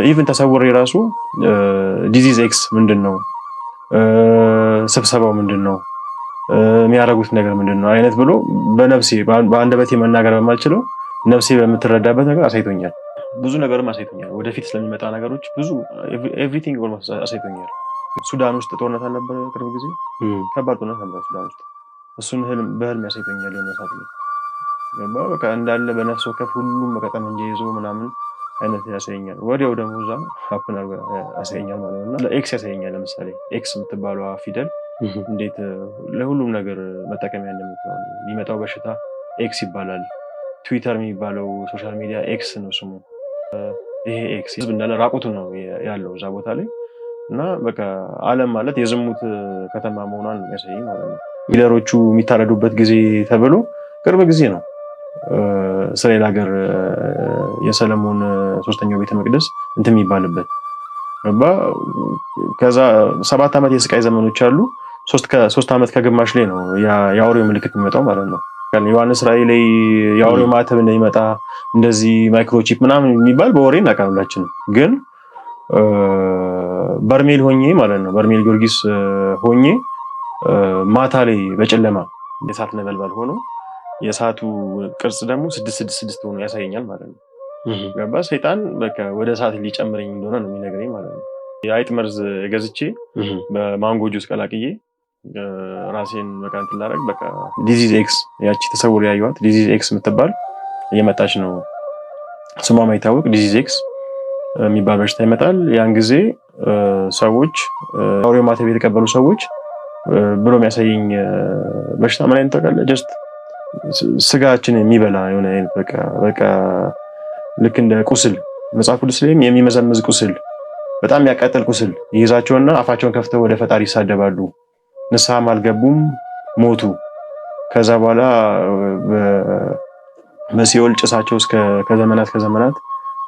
Even ተሰውሬ ራሱ disease X ምንድን ነው፣ ስብሰባው ምንድን ነው፣ የሚያደርጉት ነገር ምንድን ነው አይነት ብሎ በነፍሴ በአንደበቴ መናገር በማልችለው ነፍሴ በምትረዳበት ነገር አሳይቶኛል። ብዙ ነገርም አሳይቶኛል። ወደፊት ስለሚመጣ ነገሮች ብዙ everything almost አሳይቶኛል። ሱዳን ውስጥ ጦርነት አልነበረ ቅርብ ጊዜ? ከባድ ጦርነት ነበር ሱዳን ውስጥ። እሱን በህልም ያሳይቶኛል። የሆነ ሰዓት ላይ ገባ በቃ እንዳለ በነፍስ ወከፍ ሁሉም በቃ ጠመንጃ ይዞ ምናምን አይነት ያሳየኛል። ወዲያው ደግሞ እዛ happen ያሳየኛል ማለት ነው። እና X ያሳየኛል። ለምሳሌ X የምትባለዋ ፊደል እንዴት ለሁሉም ነገር መጠቀሚያ እንደምትሆን፣ የሚመጣው በሽታ X ይባላል። ትዊተር የሚባለው social media X ነው ስሙ። ይሄ X ህዝብ እንዳለ ራቁቱ ነው ያለው እዛ ቦታ ላይ እና በቃ ዓለም ማለት የዝሙት ከተማ መሆኗን የሚያሳይ ማለት ነው። Leader ኦቹ የሚታረዱበት ጊዜ ተብሎ ቅርብ ጊዜ ነው እስራኤል ሀገር የሰለሞን ሶስተኛው ቤተ መቅደስ እንትን የሚባልበት። ከዛ 7 ዓመት የስቃይ ዘመኖች አሉ። 3 ዓመት ከግማሽ ላይ ነው የአውሬው ምልክት የሚመጣው ማለት ነው። ዮሐንስ ራእይ ላይ የአውሬው ማተብ እንደሚመጣ እንደዚህ microchip ምናምን የሚባል በወሬ እናውቃለን ሁላችንም። ግን በርሜል ሆኜ ማለት ነው፣ በርሜል ጊዮርጊስ ሆኜ ማታ ላይ በጨለማ የእሳት ነበልባል ሆኖ የእሳቱ ቅርጽ ደግሞ 666 ሆኖ ያሳየኛል ማለት ነው። ገባ? ሰይጣን በቃ ወደ እሳት ሊጨምረኝ እንደሆነ ነው የሚነግረኝ ማለት ነው። የአይጥ መርዝ ገዝቼ በማንጎ ጁስ ቀላቅዬ ራሴን በቃ እንትን ላደርግ በቃ disease X፣ ያቺ ተሰውሮ ያየኋት disease X የምትባል እየመጣች ነው። ስሟ ማይታወቅ disease X የሚባል በሽታ ይመጣል። ያን ጊዜ ሰዎች አውሬው ማተብ የተቀበሉ ሰዎች ብሎ የሚያሳየኝ በሽታ ምን አይነት ታውቃለህ? Just ስጋችን የሚበላ የሆነ አይነት በቃ ልክ እንደ ቁስል፣ መጽሐፍ ቅዱስ ላይም የሚመዘምዝ ቁስል፣ በጣም የሚያቃጥል ቁስል ይይዛቸውና አፋቸውን ከፍተው ወደ ፈጣሪ ይሳደባሉ። ንስሐም አልገቡም፣ ሞቱ። ከዛ በኋላ በሲኦል ጭሳቸው እስከ ከዘመናት ከዘመናት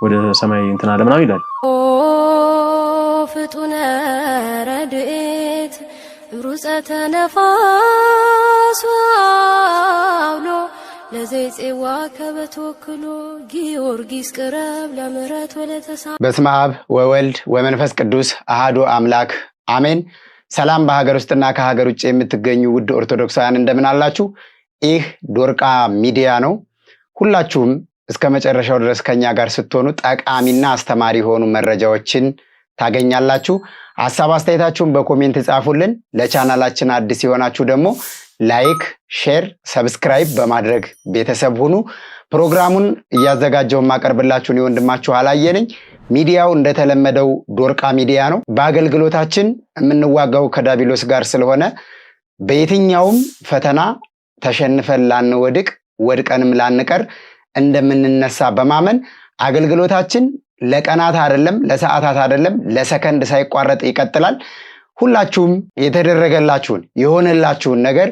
ወደ ሰማይ እንትን አለ ምናምን ይላል። ፍጡነ ረድኤት ሩፀተ ነፋስ አውሎ ለዘይፄዋ ከበተወክሎ ጊዮርጊስ ቅረብ ለምህረት ወለተሳ በስመ አብ ወወልድ ወመንፈስ ቅዱስ አሃዱ አምላክ አሜን። ሰላም በሀገር ውስጥና ከሀገር ውጭ የምትገኙ ውድ ኦርቶዶክሳውያን እንደምን አላችሁ? ይህ ዶርቃ ሚዲያ ነው። ሁላችሁም እስከ መጨረሻው ድረስ ከኛ ጋር ስትሆኑ ጠቃሚና አስተማሪ የሆኑ መረጃዎችን ታገኛላችሁ። ሀሳብ አስተያየታችሁን በ comment ጻፉልን። ለቻናላችን አዲስ የሆናችሁ ደግሞ like፣ share፣ subscribe በማድረግ ቤተሰብ ሁኑ። ፕሮግራሙን እያዘጋጀው የማቀርብላችሁ እኔ ወንድማችሁ አላየ ነኝ። ሚዲያው እንደተለመደው ዶርቃ ሚዲያ ነው። በአገልግሎታችን የምንዋጋው ከዳቢሎስ ጋር ስለሆነ በየትኛውም ፈተና ተሸንፈን ላንወድቅ፣ ወድቀንም ላንቀር እንደምንነሳ በማመን አገልግሎታችን ለቀናት አይደለም፣ ለሰዓታት አይደለም፣ ለሰከንድ ሳይቋረጥ ይቀጥላል። ሁላችሁም የተደረገላችሁን የሆነላችሁን ነገር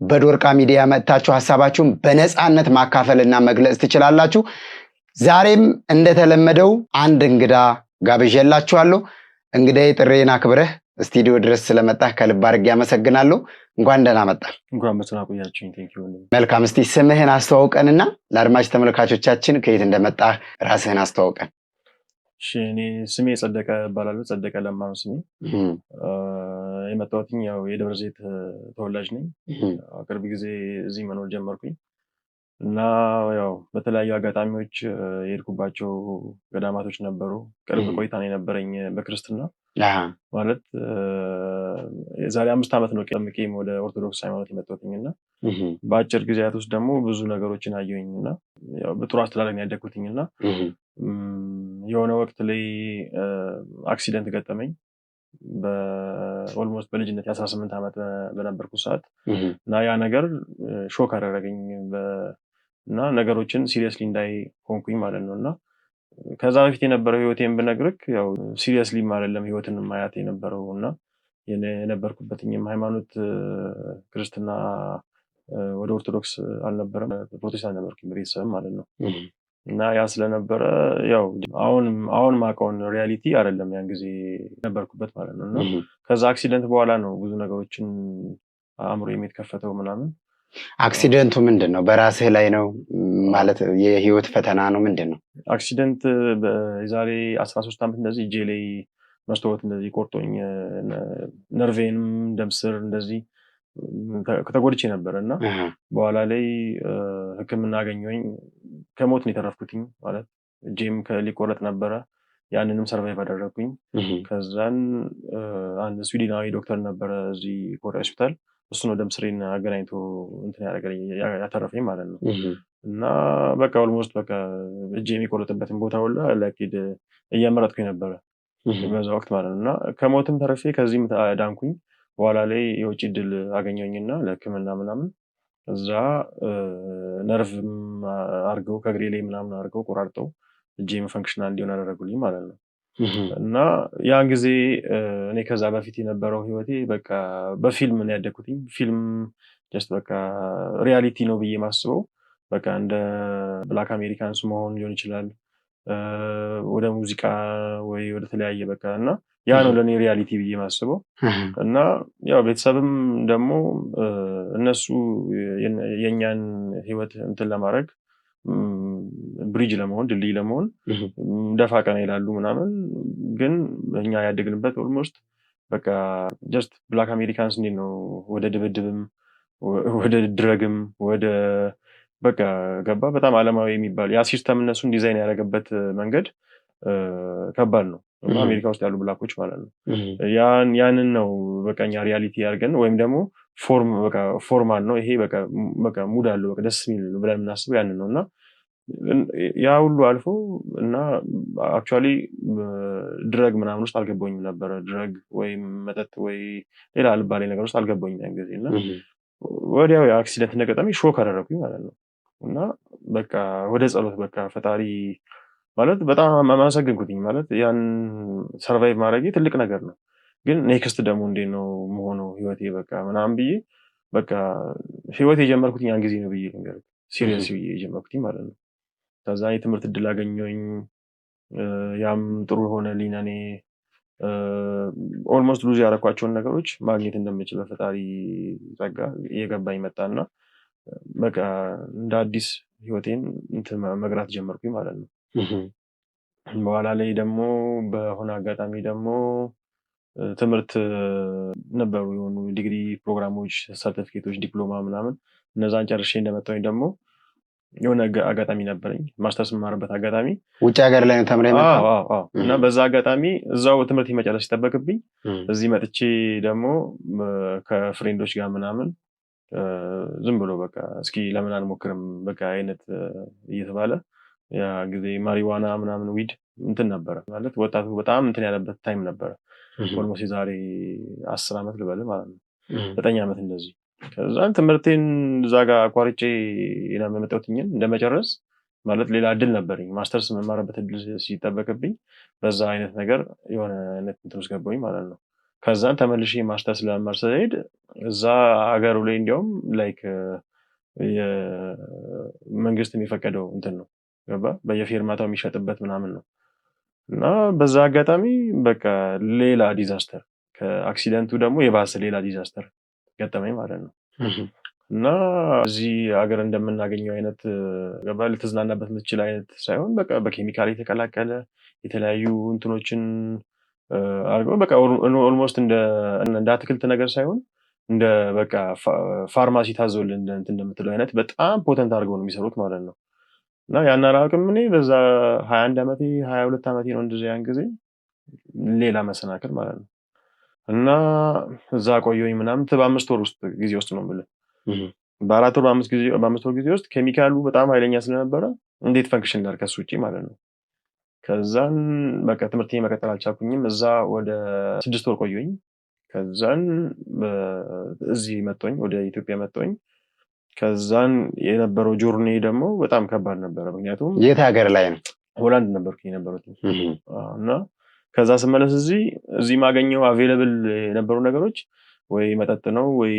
በዶርቃ ሚዲያ መጥታችሁ ሀሳባችሁን በነፃነት ማካፈልና መግለጽ ትችላላችሁ። ዛሬም እንደተለመደው አንድ እንግዳ ጋብዤላችኋለሁ። እንግዳዬ ጥሪዬን አክብረህ ስቱዲዮ ድረስ ስለመጣህ ከልብ አድርጌ አመሰግናለሁ። እንኳን ደህና መጣህ። እንኳን በሰላም ቆያችሁኝ። Thank you። መልካም። እስቲ ስምህን አስተዋውቀንና ለአድማጭ ተመልካቾቻችን ከየት እንደመጣህ ራስህን አስተዋውቀን። እሺ፣ እኔ ስሜ ጸደቀ እባላለሁ። ጸደቀ ለማ ነው ስሜ። የመጣሁትኝ ያው የደብረ ዘይት ተወላጅ ነኝ። ቅርብ ጊዜ እዚህ መኖር ጀመርኩኝ እና ያው በተለያዩ አጋጣሚዎች የሄድኩባቸው ገዳማቶች ነበሩ። ቅርብ ቆይታ ነው የነበረኝ በክርስትና፣ ማለት የዛሬ 5 ዓመት ነው ጠምቄም ወደ ኦርቶዶክስ ሃይማኖት የመጣሁትኝ እና በአጭር ጊዜያት ውስጥ ደግሞ ብዙ ነገሮችን አየሁኝ እና ያው በጥሩ አስተዳደግ ነው ያደግኩትኝ እና የሆነ ወቅት ላይ accident ገጠመኝ። በ almost በልጅነት የ18 ዓመት በነበርኩ ሰዓት እና ያ ነገር shock አደረገኝ እና ነገሮችን seriously እንዳይ ሆንኩኝ ማለት ነው። እና ከዛ በፊት የነበረው ህይወቴን ብነግርክ ያው seriously አይደለም ህይወትን ማያት የነበረው እና የነበርኩበትኝም ሃይማኖት ክርስትና ወደ ኦርቶዶክስ አልነበረም፣ ፕሮቴስታንት ነበርኩኝ በቤተሰብም ማለት ነው። እና ያ ስለነበረ ያው አሁን አሁን ማውቀውን reality አይደለም ያን ጊዜ ነበርኩበት ማለት ነው። እና ከዛ accident በኋላ ነው ብዙ ነገሮችን አእምሮ የተከፈተው ምናምን። Accident ኡ ምንድን ነው? በራስህ ላይ ነው ማለት የህይወት ፈተና ነው ምንድን ነው? Accident የዛሬ 13 ዓመት እንደዚህ እጄ ላይ መስታወት እንደዚህ ቆርጦኝ ነርቬንም ደም ስር እንደዚህ ተጎድቼ ነበረ እና በኋላ ላይ ሕክምና አገኘሁኝ። ከሞት ነው የተረፍኩትኝ፣ ማለት እጄም ሊቆረጥ ነበረ። ያንንም survive አደረግኩኝ። ከዛን አንድ ስዊድናዊ ዶክተር ነበረ እዚህ ኮሪያ ሆስፒታል፣ እሱ ነው ደም ስሬን አገናኝቶ እንትን ያደረገልኝ፣ ያተረፈኝ ማለት ነው። እና በቃ almost በቃ እጄ የሚቆረጥበትን ቦታ ሁላ like እየመረጥኩኝ ነበረ በዛ ወቅት ማለት ነው። እና ከሞትም ተርፌ ከዚህም ዳንኩኝ። በኋላ ላይ የውጭ እድል አገኘሁኝና ለሕክምና ምናምን እዛ ነርቭም አርገው ከእግሬ ላይ ምናምን አርገው ቆራርጠው እጄም functional እንዲሆን አደረጉልኝ ማለት ነው። እና ያን ጊዜ እኔ ከዛ በፊት የነበረው ህይወቴ በቃ በፊልም ነው ያደግኩትኝ። ፊልም just በቃ reality ነው ብዬ ማስበው በቃ እንደ Black Americans መሆን ሊሆን ይችላል፣ ወደ ሙዚቃ ወይ ወደ ተለያየ በቃ እና ያ ነው ለእኔ reality ብዬ ማስበው። እና ያው ቤተሰብም ደግሞ እነሱ የእኛን ህይወት እንትን ለማድረግ፣ bridge ለመሆን፣ ድልድይ ለመሆን ደፋ ቀና ይላሉ ምናምን። ግን እኛ ያደግንበት almost በቃ just Black Americans እንዴት ነው ወደ ድብድብም ወደ drug ም ወደ በቃ ገባ በጣም አለማዊ የሚባል ያ system እነሱን ዲዛይን ያደረገበት መንገድ ከባድ ነው። አሜሪካ ውስጥ ያሉ black ኦች ማለት ነው። ያንን ነው በቃ እኛ reality አድርገን ወይም ደግሞ form በቃ formal ነው ይሄ፣ በቃ mood አለው፣ በቃ ደስ የሚል ነው ብለን የምናስበው ያንን ነው። እና ያ ሁሉ አልፎ እና actually drug ምናምን ውስጥ አልገባኝም ነበረ። Drug ወይም መጠጥ ወይ ሌላ አልባሌ ነገር ውስጥ አልገባኝም ያን ጊዜ። እና ወዲያው የ accident እንደገጠመኝ shock አደረኩኝ ማለት ነው። እና በቃ ወደ ጸሎት፣ በቃ ፈጣሪ ማለት በጣም አመሰግንኩትኝ፣ ማለት ያን survive ማድረጌ ትልቅ ነገር ነው። ግን next ደግሞ እንዴት ነው መሆነው ህይወቴ በቃ ምናምን ብዬ በቃ ህይወት የጀመርኩት ያን ጊዜ ነው ብዬ ልንገርህ፣ serious ብዬ የጀመርኩትኝ ማለት ነው። ከዛ የትምህርት እድል አገኘሁኝ። ያም ጥሩ ሆነልኝ ለእኔ። Almost lose ያደረኳቸውን ነገሮች ማግኘት እንደምችል በፈጣሪ ጸጋ እየገባኝ መጣና በቃ እንደ አዲስ ህይወቴን እንትን መግራት ጀመርኩኝ ማለት ነው። በኋላ ላይ ደግሞ በሆነ አጋጣሚ ደግሞ ትምህርት ነበሩ፣ የሆኑ ዲግሪ ፕሮግራሞች፣ ሰርቲፊኬቶች፣ ዲፕሎማ ምናምን፣ እነዛን ጨርሼ እንደመጣሁኝ ደግሞ የሆነ አጋጣሚ ነበረኝ፣ ማስተርስ የምማርበት አጋጣሚ። ውጭ ሀገር ላይ ነው ተምረህ የመጣኸው? አዎ። እና በዛ አጋጣሚ እዛው ትምህርት መጨረስ ሲጠበቅብኝ እዚህ መጥቼ ደግሞ ከ friend ኦች ጋር ምናምን ዝም ብሎ በቃ እስኪ ለምን አንሞክርም በቃ አይነት እየተባለ ያ ጊዜ ማሪዋና ምናምን weed እንትን ነበረ፣ ማለት ወጣቱ በጣም እንትን ያለበት time ነበረ። Almost የዛሬ 10 ዓመት ልበል ማለት ነው፣ 9 ዓመት እንደዚህ። ከዛን ትምህርቴን እዛ ጋር አቋርጬ የመጣሁትኝን እንደመጨረስ ማለት ሌላ እድል ነበረኝ፣ ማስተርስ የምማርበት እድል ሲጠበቅብኝ በዛ አይነት ነገር የሆነ አይነት እንትን ውስጥ ገባሁኝ ማለት ነው። ከዛን ተመልሼ ማስተርስ ለመማር ስሄድ እዛ ሀገሩ ላይ እንዲያውም like የመንግስት የሚፈቀደው እንትን ነው፣ ገባ በየፌርማታው የሚሸጥበት ምናምን ነው። እና በዛ አጋጣሚ በቃ ሌላ disaster፣ ከ accident ኡ ደግሞ የባሰ ሌላ disaster ገጠመኝ ማለት ነው። እና እዚህ ሀገር እንደምናገኘው አይነት ገባ ልትዝናናበት የምትችል አይነት ሳይሆን በቃ በኬሚካል የተቀላቀለ የተለያዩ እንትኖችን አድርገው በቃ almost እንደ አትክልት ነገር ሳይሆን እንደ በቃ ፋርማሲ ታዘውልህ እንትን እንደምትለው አይነት በጣም potent አድርገው ነው የሚሰሩት ማለት ነው። እና ያን አላውቅም እኔ በዛ 21 ዓመቴ፣ 22 ዓመቴ ነው እንደዚያ ያን ጊዜ፣ ሌላ መሰናክል ማለት ነው። እና እዛ ቆየሁኝ ምናምን በ5 ወር ውስጥ ጊዜ ውስጥ ነው የምልህ፣ በ4 ወር በ5 ወር ጊዜ ውስጥ ኬሚካሉ በጣም ኃይለኛ ስለነበረ እንዴት function ላድርግ ከሱ ውጭ ማለት ነው። ከዛን በቃ ትምህርት መቀጠል አልቻልኩኝም። እዛ ወደ 6 ወር ቆየሁኝ። ከዛን እዚህ መጣሁኝ፣ ወደ ኢትዮጵያ መጣሁኝ። ከዛን የነበረው journey ደግሞ በጣም ከባድ ነበረ። ምክንያቱም የት ሀገር ላይ ነው? ሆላንድ ነበርኩኝ የነበሩት። እና ከዛ ስመለስ እዚህ ማገኘው available የነበሩ ነገሮች ወይ መጠጥ ነው ወይ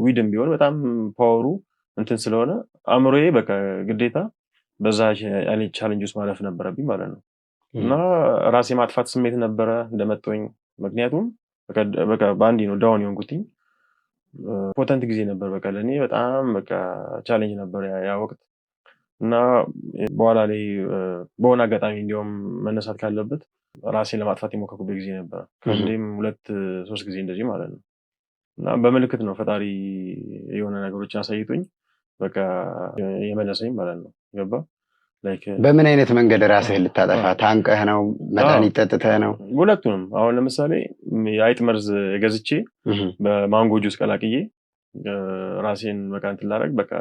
weed ም ቢሆን በጣም power ኡ እንትን ስለሆነ አእምሮዬ በቃ ግዴታ በዛ አይነት challenge ውስጥ ማለፍ ነበረብኝ ማለት ነው። እና ራሴ ማጥፋት ስሜት ነበረ እንደመጣሁኝ። ምክንያቱም በቃ በአንዴ ነው down የሆንኩትኝ። Potent ጊዜ ነበር። በቃ ለእኔ በጣም በቃ challenge ነበር ያ ወቅት። እና በኋላ ላይ በሆነ አጋጣሚ እንዲያውም መነሳት ካለበት ራሴን ለማጥፋት የሞከርኩበት ጊዜ ነበረ። ከአንዴም ሁለት ሶስት ጊዜ እንደዚህ ማለት ነው። እና በምልክት ነው ፈጣሪ የሆነ ነገሮችን አሳይቶኝ በቃ የመለሰኝ ማለት ነው። ገባ? Like በምን አይነት መንገድ ራስህን ልታጠፋ? ታንቀህ ነው? መድኃኒት ጠጥተህ ነው? ሁለቱንም። አሁን ለምሳሌ የአይጥ መርዝ ገዝቼ በማንጎ ጁስ ቀላቅዬ ራሴን በቃ እንትን ላደርግ በቃ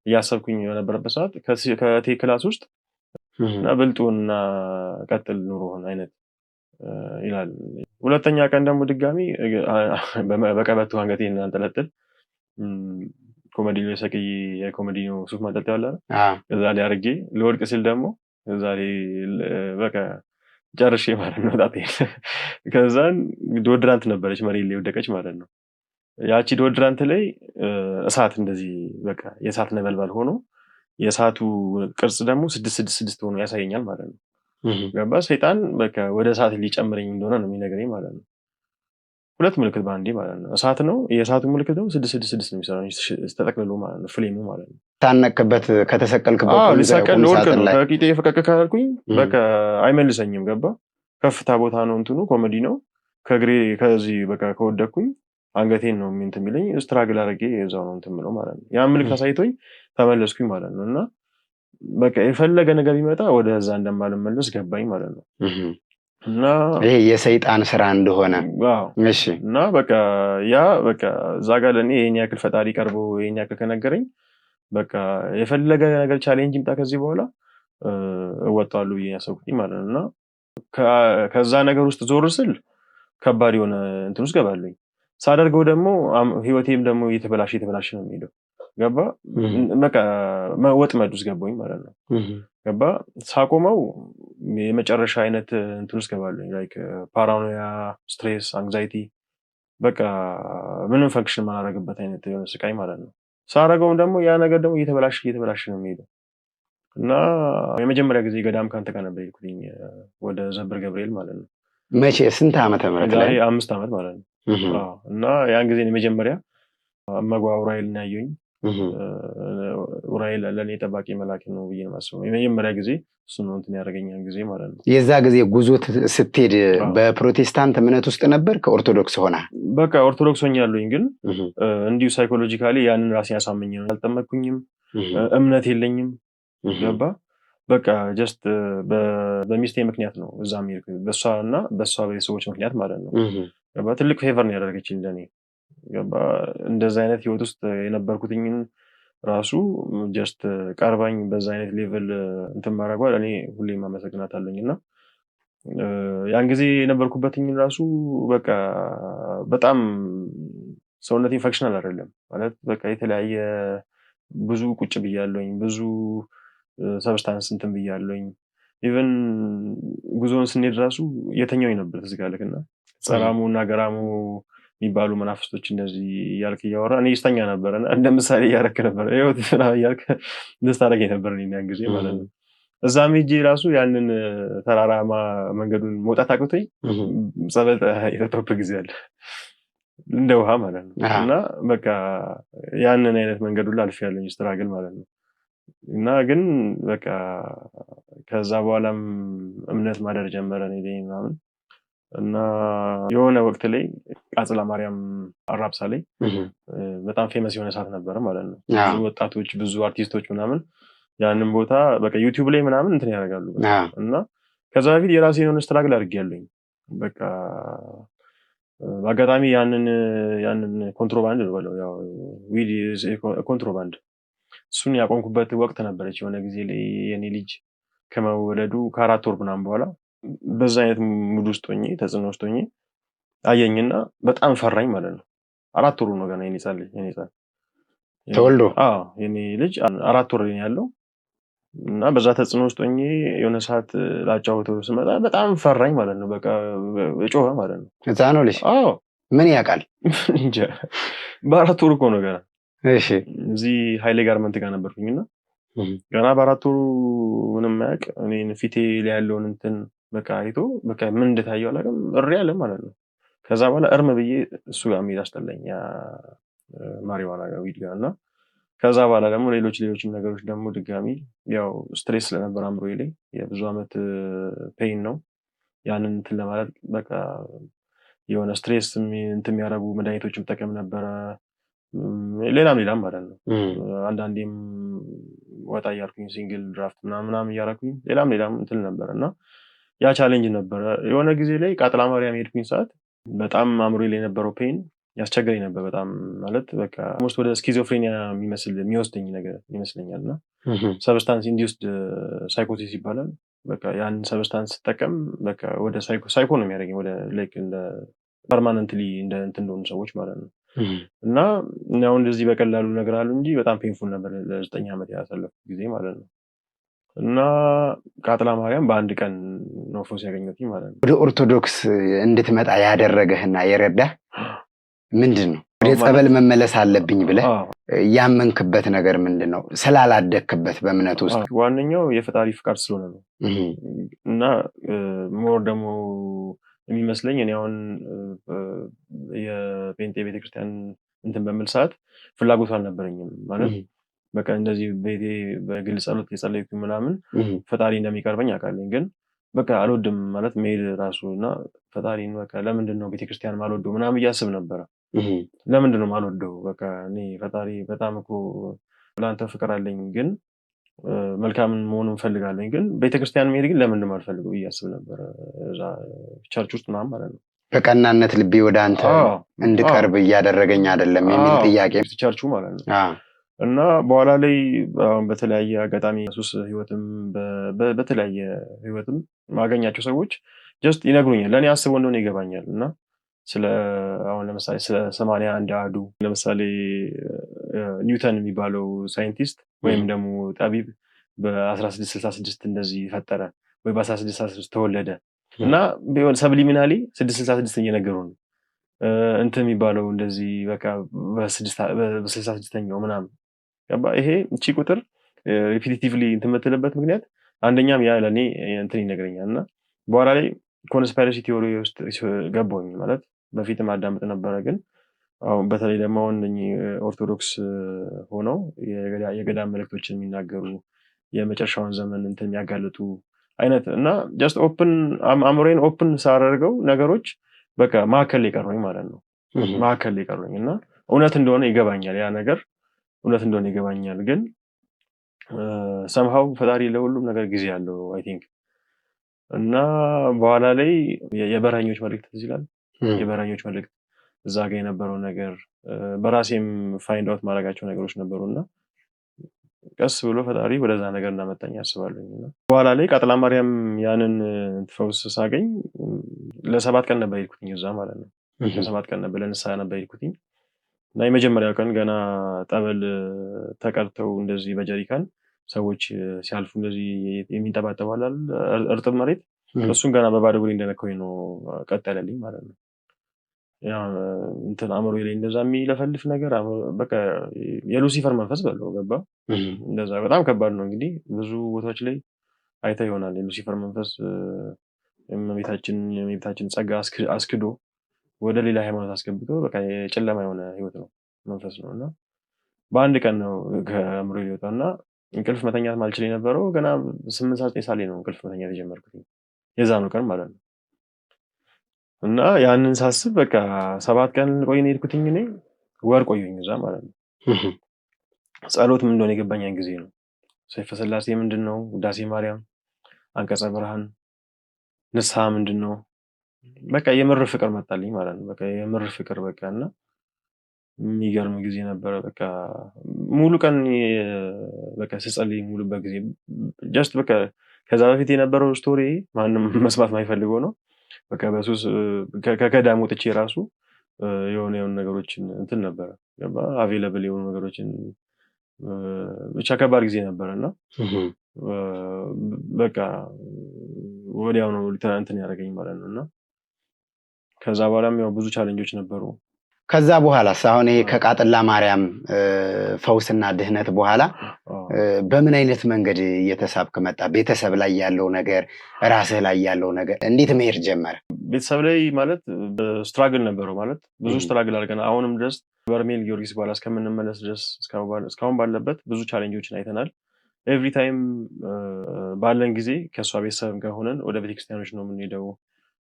እያሰብኩኝ በነበረበት ሰዓት ከቴ class ውስጥ እና ብልጡና ቀጥል ኑሮህን አይነት ይላል። ሁለተኛ ቀን ደግሞ ድጋሚ በቀበቶ አንገቴን አንጠለጥል ኮመዲኖ ሰቅዬ፣ የኮመዲኖ ሱፍ ማንጠልጠያ አለ አይደል? እዛ ላይ አድርጌ ልወድቅ ስል ደግሞ እዛ ላይ በቃ ጨርሼ ማለት ነው ጣጤን። ከዛን deodorant ነበረች መሬት ላይ ወደቀች ማለት ነው። ያቺ deodorant ላይ እሳት እንደዚህ በቃ የእሳት ነበልባል ሆኖ የእሳቱ ቅርጽ ደግሞ 666 ሆኖ ያሳየኛል ማለት ነው። ገባ? ሰይጣን በቃ ወደ እሳት ሊጨምረኝ እንደሆነ ነው የሚነግረኝ ማለት ነው። ሁለት ምልክት በአንዴ ማለት ነው። እሳት ነው። የእሳቱ ምልክት ደግሞ 666 ነው የሚሰራው ተጠቅልሎ ማለት ነው። Flame ኡ ማለት ነው። ታነቅበት ከተሰቀልክበት ሊሰቀል ቁም ልወድቅ ሳጥን ነው። ላይ። ከቂጤ ፈቀቅ ካልኩኝ በቃ አይመልሰኝም። ገባ? ከፍታ ቦታ ነው እንትኑ ኮሜዲ ነው። ከእግሬ ከዚህ በቃ ከወደቅኩኝ አንገቴን ነው እንትን የሚለኝ። Struggle አድርጌ እዛው ነው እንትን የምለው ማለት ነው። ያን ምልክት አሳይቶኝ ተመለስኩኝ ማለት ነው። እና በቃ የፈለገ ነገር ቢመጣ ወደዛ እንደማልመለስ ገባኝ ማለት ነው። እና ይሄ የሰይጣን ስራ እንደሆነ። አዎ። እና በቃ ያ በቃ እዛ ጋር ለእኔ ይሄን ያክል ፈጣሪ ቀርቦ ይሄን ያክል ከነገረኝ በቃ የፈለገ ነገር challenge ይምጣ ከዚህ በኋላ እወጣዋለሁ ብዬ ያሰብኩኝ ማለት ነው። እና ከዛ ነገር ውስጥ ዞር ስል ከባድ የሆነ እንትን ውስጥ ገባለኝ። ሳደርገው ደግሞ ህይወቴም ደግሞ እየተበላሸ እየተበላሸ ነው የሚሄደው። ገባ? በቃ ወጥመድ ውስጥ ገባሁኝ ማለት ነው። ገባ? ሳቆመው የመጨረሻ አይነት እንትን ውስጥ ገባለኝ። Like paranoia፣ stress፣ anxiety፣ በቃ ምንም function ማላደርግበት አይነት የሆነ ስቃይ ማለት ነው። ሳረገውም ደግሞ ያ ነገር ደግሞ እየተበላሸ እየተበላሸ ነው የሚሄደው። እና የመጀመሪያ ጊዜ ገዳም ከአንተ ጋር ነበር የሄድኩኝ ወደ ዘብር ገብርኤል ማለት ነው። መቼ? ስንት ዓመተ ምህረት ዛሬ ላይ? 5 ዓመት ማለት ነው። አዎ። እና ያን ጊዜ የመጀመሪያ እመጓ ኡራኤልን ያየሁኝ። ኡራኤል ለእኔ ጠባቂ መልአክ ነው ብዬ ነው የማስበው። የመጀመሪያ ጊዜ እሱ ነው እንትን ያደረገኝ ያን ጊዜ ማለት ነው። የዛ ጊዜ ጉዞ ስትሄድ በፕሮቴስታንት እምነት ውስጥ ነበር ከኦርቶዶክስ ሆና? በቃ ኦርቶዶክስ ሆኛለሁኝ፣ ግን እንዲሁ psychologically ያንን ራሴን ያሳመኝ ነው። አልጠመቅኩኝም፣ እምነት የለኝም። ገባ? በቃ just በሚስቴ ምክንያት ነው እዛ የሄድኩት፣ በእሷ እና በእሷ ቤተሰቦች ምክንያት ማለት ነው። ገባ? ትልቅ favor ነው ያደረገችኝ ለእኔ። ገባ? እንደዛ አይነት ህይወት ውስጥ የነበርኩትኝን ራሱ just ቀርባኝ በዛ አይነት level እንትን ማድረጓ ለእኔ ሁሌም አመሰግናታለሁኝ። እና ያን ጊዜ የነበርኩበትኝ ራሱ በቃ በጣም ሰውነቴ functional አይደለም ማለት በቃ የተለያየ ብዙ ቁጭ ብያለሁኝ፣ ብዙ substance እንትን ብያለሁኝ። Even ጉዞውን ስንሄድ ራሱ የተኛሁኝ ነበር ትዝ ካለህ። እና ጸራሙ እና ገራሙ የሚባሉ መናፍስቶች እንደዚህ እያልክ እያወራ እኔ ስተኛ ነበረ። እና እንደ ምሳሌ እያደረክ ነበር ህይወት ምናምን እያልክ እንደዚህ ታደርገኝ ነበር እኔን ያን ጊዜ ማለት ነው። እዛም ሄጄ ራሱ ያንን ተራራማ መንገዱን መውጣት አቅቶኝ ጸበል የጠጣሁበት ጊዜ አለ፣ እንደ ውሃ ማለት ነው። እና በቃ ያንን አይነት መንገድ ሁሉ አልፌያለሁኝ struggle ማለት ነው። እና ግን በቃ ከዛ በኋላም እምነት ማደር ጀመረ እኔ ላይ ምናምን። እና የሆነ ወቅት ላይ ቃጽላ ማርያም አራብሳ ላይ በጣም famous የሆነ ሰዓት ነበረ ማለት ነው። ብዙ ወጣቶች፣ ብዙ አርቲስቶች ምናምን ያንን ቦታ በቃ YouTube ላይ ምናምን እንትን ያደርጋሉ። እና ከዛ በፊት የራሴን የሆነ struggle አድርጌያለሁኝ። በቃ በአጋጣሚ ያንን ኮንትሮባንድ በለው፣ ያው weed ኮንትሮባንድ፣ እሱን ያቆምኩበት ወቅት ነበረች። የሆነ ጊዜ ላይ የኔ ልጅ ከመወለዱ ከ4 ወር ምናምን በኋላ በዛ አይነት mood ውስጥ ሆኜ፣ ተጽዕኖ ውስጥ ሆኜ አየኝና በጣም ፈራኝ ማለት ነው። 4 ወሩ ነው ገና የኔ ህፃን ልጅ፣ የኔ ህፃን ተወልዶ? አዎ፣ የኔ ልጅ 4 ወር ላይ ነው ያለው። እና በዛ ተጽዕኖ ውስጥ ሆኜ የሆነ ሰዓት ላጫውተው ስመጣ በጣም ፈራኝ ማለት ነው። በቃ ጮኸ ማለት ነው። ህፃኑ ልጅ? አዎ። ምን ያውቃል? እንጃ፣ በ4 ወሩ እኮ ነው ገና። እዚህ ሀይሌ ጋርመንት ጋር ነበርኩኝ እና ገና በ4 ወሩ ምንም አያውቅ እኔን ፊቴ ላይ ያለውን እንትን በቃ አይቶ በቃ ምን እንደታየው አላውቅም፣ እሪ አለ ማለት ነው። ከዛ በኋላ እርም ብዬ እሱ ጋር መሄድ አስጠላኝ። ያ ማሪዋና ጋር፣ weed ጋር። እና ከዛ በኋላ ደግሞ ሌሎችም ነገሮች ደግሞ ድጋሚ ያው stress ስለነበር አእምሮዬ ላይ፣ የብዙ ዓመት pain ነው። ያንን እንትን ለማለት በቃ የሆነ stress እንትን የሚያደርጉ መድኃኒቶችም ጠቀም ነበረ። ሌላም ሌላም ማለት ነው። አንዳንዴም ወጣ እያልኩኝ single draft ምናምን ምናምን እያደረኩኝ ሌላም ሌላም እንትን ነበረ እና ያ challenge ነበረ። የሆነ ጊዜ ላይ ቃጥላ ማርያም የሄድኩኝ ሰዓት በጣም አእምሮዬ ላይ የነበረው pain ያስቸግረኝ ነበር በጣም። ማለት በቃ almost ወደ schizophrenia የሚመስል የሚወስደኝ ነገር ይመስለኛል። እና substance induced psychosis ይባላል። በቃ ያን substance ስጠቀም በቃ ወደ psycho ነው የሚያደርገኝ፣ ወደ like እንደ permanently እንደ እንትን እንደሆኑ ሰዎች ማለት ነው። እና አሁን እንደዚህ በቀላሉ ነገር አሉ እንጂ በጣም painful ነበር ለ9 ዓመት ያሳለፍኩት ጊዜ ማለት ነው። እና ቃጥላ ማርያም በአንድ ቀን ነው ፈውስ ያገኘሁት ማለት ነው። ወደ ኦርቶዶክስ እንድትመጣ ያደረገህና የረዳህ ምንድን ነው? ወደ ጸበል መመለስ አለብኝ ብለህ ያመንክበት ነገር ምንድን ነው? ስላላደግክበት በእምነት ውስጥ። ዋነኛው የፈጣሪ ፍቃድ ስለሆነ ነው። እና more ደግሞ የሚመስለኝ እኔ አሁን የጴንጤ ቤተክርስቲያን እንትን በምል ሰዓት ፍላጎቱ አልነበረኝም። ማለት በቃ እንደዚህ ቤቴ በግል ጸሎት የጸለይኩኝ ምናምን ፈጣሪ እንደሚቀርበኝ አውቃለኝ። ግን በቃ አልወድም ማለት መሄድ ራሱ። እና ፈጣሪን በቃ ለምንድን ነው ቤተክርስቲያን ማልወደው ምናምን እያስብ ነበረ። ለምንድን ነው ማልወደው? በቃ እኔ ፈጣሪ በጣም እኮ ለአንተ ፍቅር አለኝ፣ ግን መልካምን መሆኑን እንፈልጋለኝ፣ ግን ቤተክርስቲያን መሄድ ግን ለምንድን ነው የማልፈልገው ብዬ አስብ ነበረ። እዛ church ውስጥ ምናምን ማለት ነው። በቀናነት ልቤ ወደ አንተ እንድቀርብ እያደረገኝ አይደለም የሚል ጥያቄ። ቸርቹ ማለት ነው። እና በኋላ ላይ አሁን በተለያየ አጋጣሚ ሱስ ህይወትም በተለያየ ህይወትም ማገኛቸው ሰዎች just ይነግሩኛል። ለእኔ አስበው እንደሆነ ይገባኛል። እና ስለ አሁን ለምሳሌ ስለ 81 አሐዱ፣ ለምሳሌ ኒውተን የሚባለው scientist ወይም ደግሞ ጠቢብ በ1666 እንደዚህ ፈጠረ ወይ በ1666 ተወለደ እና ቢሆን subliminally 666 እየነገሩ ነው። እንትን የሚባለው እንደዚህ በቃ በ66ኛው ምናምን ገባ። ይሄ እቺ ቁጥር repetitively እንትን የምትልበት ምክንያት አንደኛም ያ ለእኔ እንትን ይነግረኛል። እና በኋላ ላይ conspiracy theory ውስጥ ገባሁኝ። ማለት በፊትም አዳምጥ ነበረ፣ ግን አሁን በተለይ ደግሞ አሁን እነኚህ ኦርቶዶክስ ሆነው የገዳም መልእክቶችን የሚናገሩ፣ የመጨረሻውን ዘመን እንትን የሚያጋልጡ አይነት እና just open አእምሮዬን open ሳደርገው ነገሮች በቃ መካከል ላይ ቀሩኝ ማለት ነው። መካከል ላይ ቀሩኝ እና እውነት እንደሆነ ይገባኛል። ያ ነገር እውነት እንደሆነ ይገባኛል። ግን somehow ፈጣሪ ለሁሉም ነገር ጊዜ አለው I think። እና በኋላ ላይ የበረኞች መልእክት ትዝ ይላል። የበረኞች መልእክት እዛ ጋር የነበረው ነገር፣ በራሴም find out ማድረጋቸው ነገሮች ነበሩ እና ቀስ ብሎ ፈጣሪ ወደዛ ነገር እንዳመጣኝ አስባለሁኝ። እና በኋላ ላይ ቃጥላ ማርያም ያንን ፈውስ ሳገኝ ለ7 ቀን ነበር የሄድኩትኝ እዛ ማለት ነው። ለ7 ቀን ነበር፣ ለንስሐ ነበር የሄድኩትኝ። እና የመጀመሪያው ቀን ገና ጠበል ተቀድተው እንደዚህ በጀሪካን ሰዎች ሲያልፉ እንደዚህ የሚንጠባጠበው አለ አይደል፣ እርጥብ መሬት፣ እሱን ገና በባዶ እግሬ እንደነካሁኝ ነው ቀጥ ያለልኝ ማለት ነው። ያ እንትን አእምሮዬ ላይ እንደዛ የሚለፈልፍ ነገር በቃ የሉሲፈር መንፈስ በለው ገባ። እንደዛ በጣም ከባድ ነው። እንግዲህ ብዙ ቦታዎች ላይ አይተህ ይሆናል። የሉሲፈር መንፈስ የእመቤታችን ጸጋ አስክዶ ወደ ሌላ ሃይማኖት አስገብቶ በቃ የጨለማ የሆነ ህይወት ነው፣ መንፈስ ነው። እና በአንድ ቀን ነው ከአእምሮ ሊወጣ እና እንቅልፍ መተኛት ማልችል የነበረው ገና 8 ሰዓት 9 ሰዓት ላይ ነው እንቅልፍ መተኛት የጀመርኩት፣ የዛኑ ቀን ማለት ነው። እና ያንን ሳስብ በቃ 7 ቀን ቆይ ነው የሄድኩትኝ፣ እኔ ወር ቆየሁኝ እዛ ማለት ነው። ጸሎት ምን እንደሆነ የገባኝ ያን ጊዜ ነው። ሰይፈ ስላሴ ምንድን ነው? ውዳሴ ማርያም፣ አንቀጸ ብርሃን፣ ንስሐ ምንድን ነው? በቃ የምር ፍቅር መጣልኝ ማለት ነው። በቃ የምር ፍቅር በቃ። እና የሚገርም ጊዜ ነበረ። በቃ ሙሉ ቀን በቃ ስጸልይ ሙሉበት ጊዜ just በቃ ከዛ በፊት የነበረው story ማንም መስማት የማይፈልገው ነው። በቃ በሱስ ከገዳም ወጥቼ ራሱ የሆነ የሆኑ ነገሮችን እንትን ነበረ፣ available የሆኑ ነገሮችን፣ ብቻ ከባድ ጊዜ ነበረ። እና በቃ ወዲያው ነው እንትን ያደረገኝ ማለት ነው። እና ከዛ በኋላም ያው ብዙ challenge ኦች ነበሩ። ከዛ በኋላስ አሁን ይሄ ከቃጥላ ማርያም ፈውስና ድህነት በኋላ በምን አይነት መንገድ እየተሳብክ መጣ? ቤተሰብ ላይ ያለው ነገር፣ ራስህ ላይ ያለው ነገር እንዴት መሄድ ጀመረ? ቤተሰብ ላይ ማለት Struggle ነበረው ማለት ብዙ struggle አድርገን አሁንም ድረስ በርሜል ጊዮርጊስ በኋላ እስከምንመለስ ድረስ እስካሁን ባለበት ብዙ challenge ኦችን አይተናል። Every time ባለን ጊዜ ከእሷ ቤተሰብ ጋር ሆነን ወደ ቤተክርስቲያኖች ነው የምንሄደው፣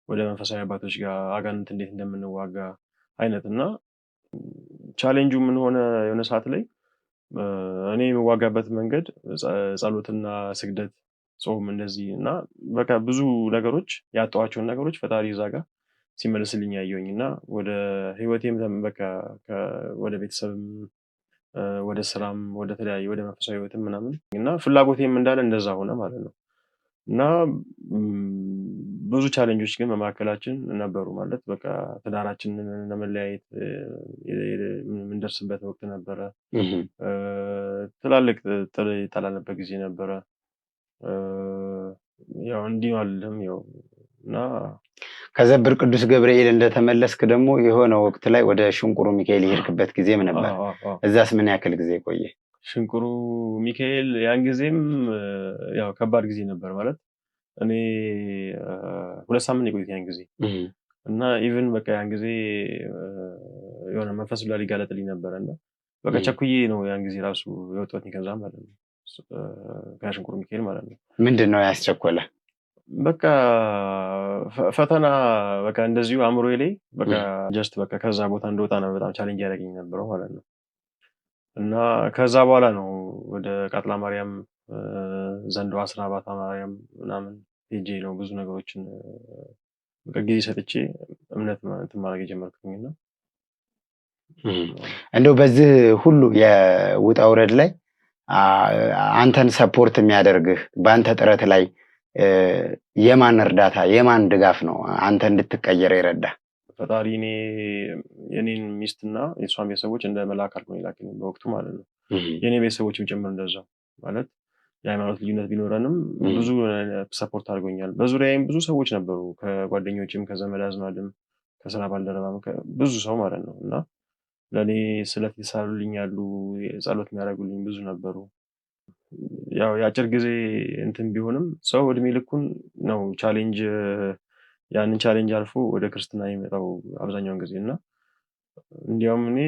ወደ መንፈሳዊ አባቶች ጋር አጋንንት እንዴት እንደምንዋጋ አይነት። እና ቻሌንጁ ምን ሆነ፣ የሆነ ሰዓት ላይ እኔ የምዋጋበት መንገድ ጸሎትና ስግደት፣ ጾም እንደዚህ እና በቃ ብዙ ነገሮች ያጣኋቸውን ነገሮች ፈጣሪ እዛ ጋር ሲመልስልኝ ያየሁኝ እና ወደ ህይወቴም በቃ ወደ ቤተሰብም፣ ወደ ስራም፣ ወደ ተለያየ ወደ መንፈሳዊ ህይወትም ምናምን እና ፍላጎቴም እንዳለ እንደዛ ሆነ ማለት ነው። እና ብዙ challenge ኦች ግን በመካከላችን ነበሩ። ማለት በቃ ትዳራችንን ለመለያየት የምንደርስበት ወቅት ነበረ። ትላልቅ ጥል የጣላንበት ጊዜ ነበረ። ያው እንዲህ አልልም ያው እና ከዘብር ቅዱስ ገብርኤል እንደተመለስክ ደግሞ የሆነ ወቅት ላይ ወደ ሽንቁሩ ሚካኤል የሄድክበት ጊዜም ነበር። እዛስ ምን ያክል ጊዜ ቆየ? ሽንቁሩ ሚካኤል ያን ጊዜም ያው ከባድ ጊዜ ነበር። ማለት እኔ 2 ሳምንት የቆየሁት ያን ጊዜ እና even በቃ ያን ጊዜ የሆነ መንፈስ ብላ ሊጋለጥልኝ ነበረ እና በቃ ቸኩዬ ነው ያን ጊዜ ራሱ የወጣሁት ከዛ ማለት ነው፣ ከሽንቁሩ ሚካኤል ማለት ነው። ምንድን ነው ያስቸኮለ? በቃ ፈተና በቃ እንደዚሁ አእምሮዬ ላይ በቃ just በቃ ከዛ ቦታ እንደወጣ ነው በጣም challenge ያደረገኝ ነበረው ማለት ነው። እና ከዛ በኋላ ነው ወደ ቃጥላ ማርያም፣ ዘንዶ አስራ ባታ ማርያም ምናምን ሄጄ ነው ብዙ ነገሮችን በቃ ጊዜ ሰጥቼ እምነት እንትን ማድረግ የጀመርኩኝ እና እንደው በዚህ ሁሉ የውጣ ውረድ ላይ አንተን support የሚያደርግህ በአንተ ጥረት ላይ የማን እርዳታ የማን ድጋፍ ነው አንተ እንድትቀየር የረዳ? ፈጣሪ እኔ የኔን ሚስትና የእሷን ቤተሰቦች እንደ መልአክ አድርጎ ነው የላከኝ በወቅቱ ማለት ነው። የኔ ቤተሰቦችም ጭምር እንደዛው፣ ማለት የሃይማኖት ልዩነት ቢኖረንም ብዙ support አድርጎኛል። በዙሪያዬም ብዙ ሰዎች ነበሩ፣ ከጓደኞችም፣ ከዘመድ አዝማድም፣ ከስራ ባልደረባም ብዙ ሰው ማለት ነው። እና ለእኔ ስለት የሳሉልኝ ያሉ፣ ጸሎት የሚያደርጉልኝ ብዙ ነበሩ። ያው የአጭር ጊዜ እንትን ቢሆንም ሰው እድሜ ልኩን ነው challenge ያንን challenge አልፎ ወደ ክርስትና የሚመጣው አብዛኛውን ጊዜ። እና እንዲያውም እኔ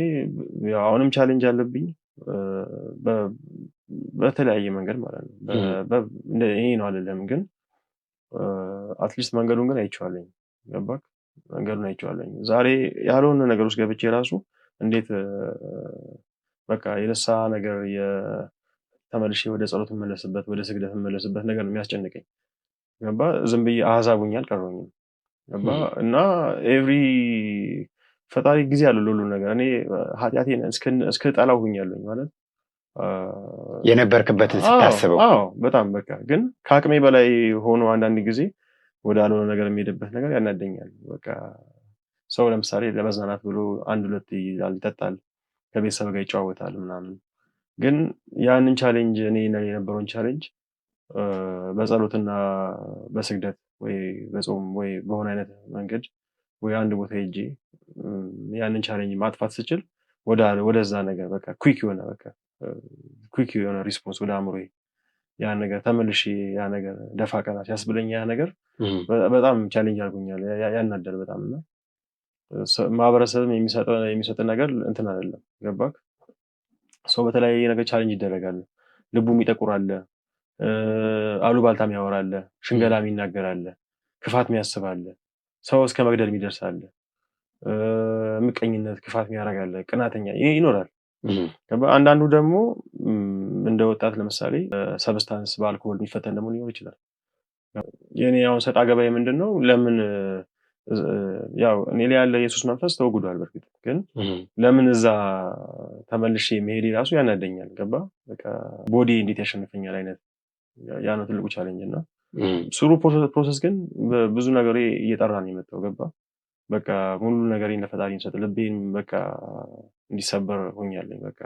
ያው አሁንም challenge አለብኝ በተለያየ መንገድ ማለት ነው። ይሄ ነው አይደለም፣ ግን at least መንገዱን ግን አይቼዋለኝ። ገባክ? መንገዱን አይቼዋለኝ። ዛሬ ያልሆነ ነገር ውስጥ ገብቼ ራሱ እንዴት በቃ የንስሐ ነገር ተመልሼ ወደ ጸሎት የምመለስበት፣ ወደ ስግደት የምመለስበት ነገር ነው የሚያስጨንቀኝ። ገባ? ዝም ብዬ አህዛብ ሆኜ አልቀረሁኝም። ገባ? እና every ፈጣሪ ጊዜ አለው ለሁሉ ነገር። እኔ ኃጢአቴን እስከ ጠላው ሁኛለሁኝ ማለት የነበርክበትን ስታስበው። አዎ፣ በጣም። በቃ ግን ከአቅሜ በላይ ሆኖ አንዳንድ ጊዜ ወደ አልሆነ ነገር የሚሄድበት ነገር ያናደኛል። በቃ ሰው ለምሳሌ ለመዝናናት ብሎ አንድ ሁለት ይላል፣ ይጠጣል፣ ከቤተሰብ ጋር ይጨዋወታል ምናምን። ግን ያንን challenge እኔ የነበረውን challenge በጸሎትና በስግደት ወይ በጾም ወይ በሆነ አይነት መንገድ ወይ አንድ ቦታ ሄጄ ያንን challenge ማጥፋት ስችል ወደዛ ነገር በቃ quick የሆነ በቃ quick የሆነ response ወደ አእምሮዬ ያ ነገር ተመልሼ ያ ነገር ደፋ ቀና ሲያስብለኝ ያ ነገር በጣም challenge አድርጎኛል፣ ያናዳል በጣም። እና ማህበረሰብም የሚሰጥ ነገር እንትን አይደለም። ገባክ? ሰው በተለያየ ነገር challenge ይደረጋል። ልቡ የሚጠቁር አለ፣ አሉባልታ የሚያወራ አለ፣ ሽንገላ የሚናገር አለ፣ ክፋት የሚያስብ አለ፣ ሰው እስከ መግደል የሚደርስ አለ፣ ምቀኝነት፣ ክፋት የሚያደርግ አለ፣ ቅናተኛ ይኖራል። አንዳንዱ ደግሞ እንደ ወጣት ለምሳሌ substance በአልኮል የሚፈተን ደግሞ ሊኖር ይችላል። የኔ አሁን ሰጣ ገባዬ ምንድን ነው? ለምን ያው እኔ ላይ ያለ የሱስ መንፈስ ተወግዷል። በእርግጥ ግን ለምን እዛ ተመልሼ መሄዴ ራሱ ያናደኛል። ገባ? በቃ body እንዴት ያሸንፈኛል አይነት ያ ነው ትልቁ challenge። እና through process ግን ብዙ ነገር እየጠራ ነው የመጣው። ገባ? በቃ ሙሉ ነገር ለፈጣሪ ሰጥ ልቤን በቃ እንዲሰበር ሆኛለኝ። በቃ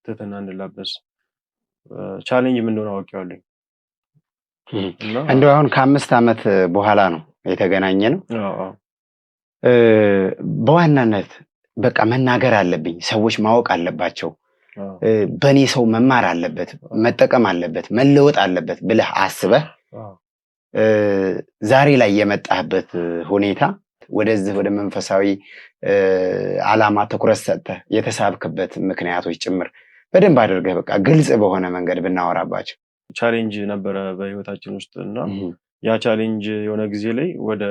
ትህትና እንድላበስ challenge ምን እንደሆነ አውቄዋለኝ። እንደው አሁን ከ5 ዓመት በኋላ ነው የተገናኘ ነው። በዋናነት በቃ መናገር አለብኝ፣ ሰዎች ማወቅ አለባቸው፣ በእኔ ሰው መማር አለበት፣ መጠቀም አለበት፣ መለወጥ አለበት ብለህ አስበህ ዛሬ ላይ የመጣህበት ሁኔታ ወደዚህ ወደ መንፈሳዊ ዓላማ ትኩረት ሰጥተህ የተሳብክበት ምክንያቶች ጭምር በደንብ አድርገህ በቃ ግልጽ በሆነ መንገድ ብናወራባቸው። Challenge ነበረ በህይወታችን ውስጥ እና ያ challenge የሆነ ጊዜ ላይ ወደ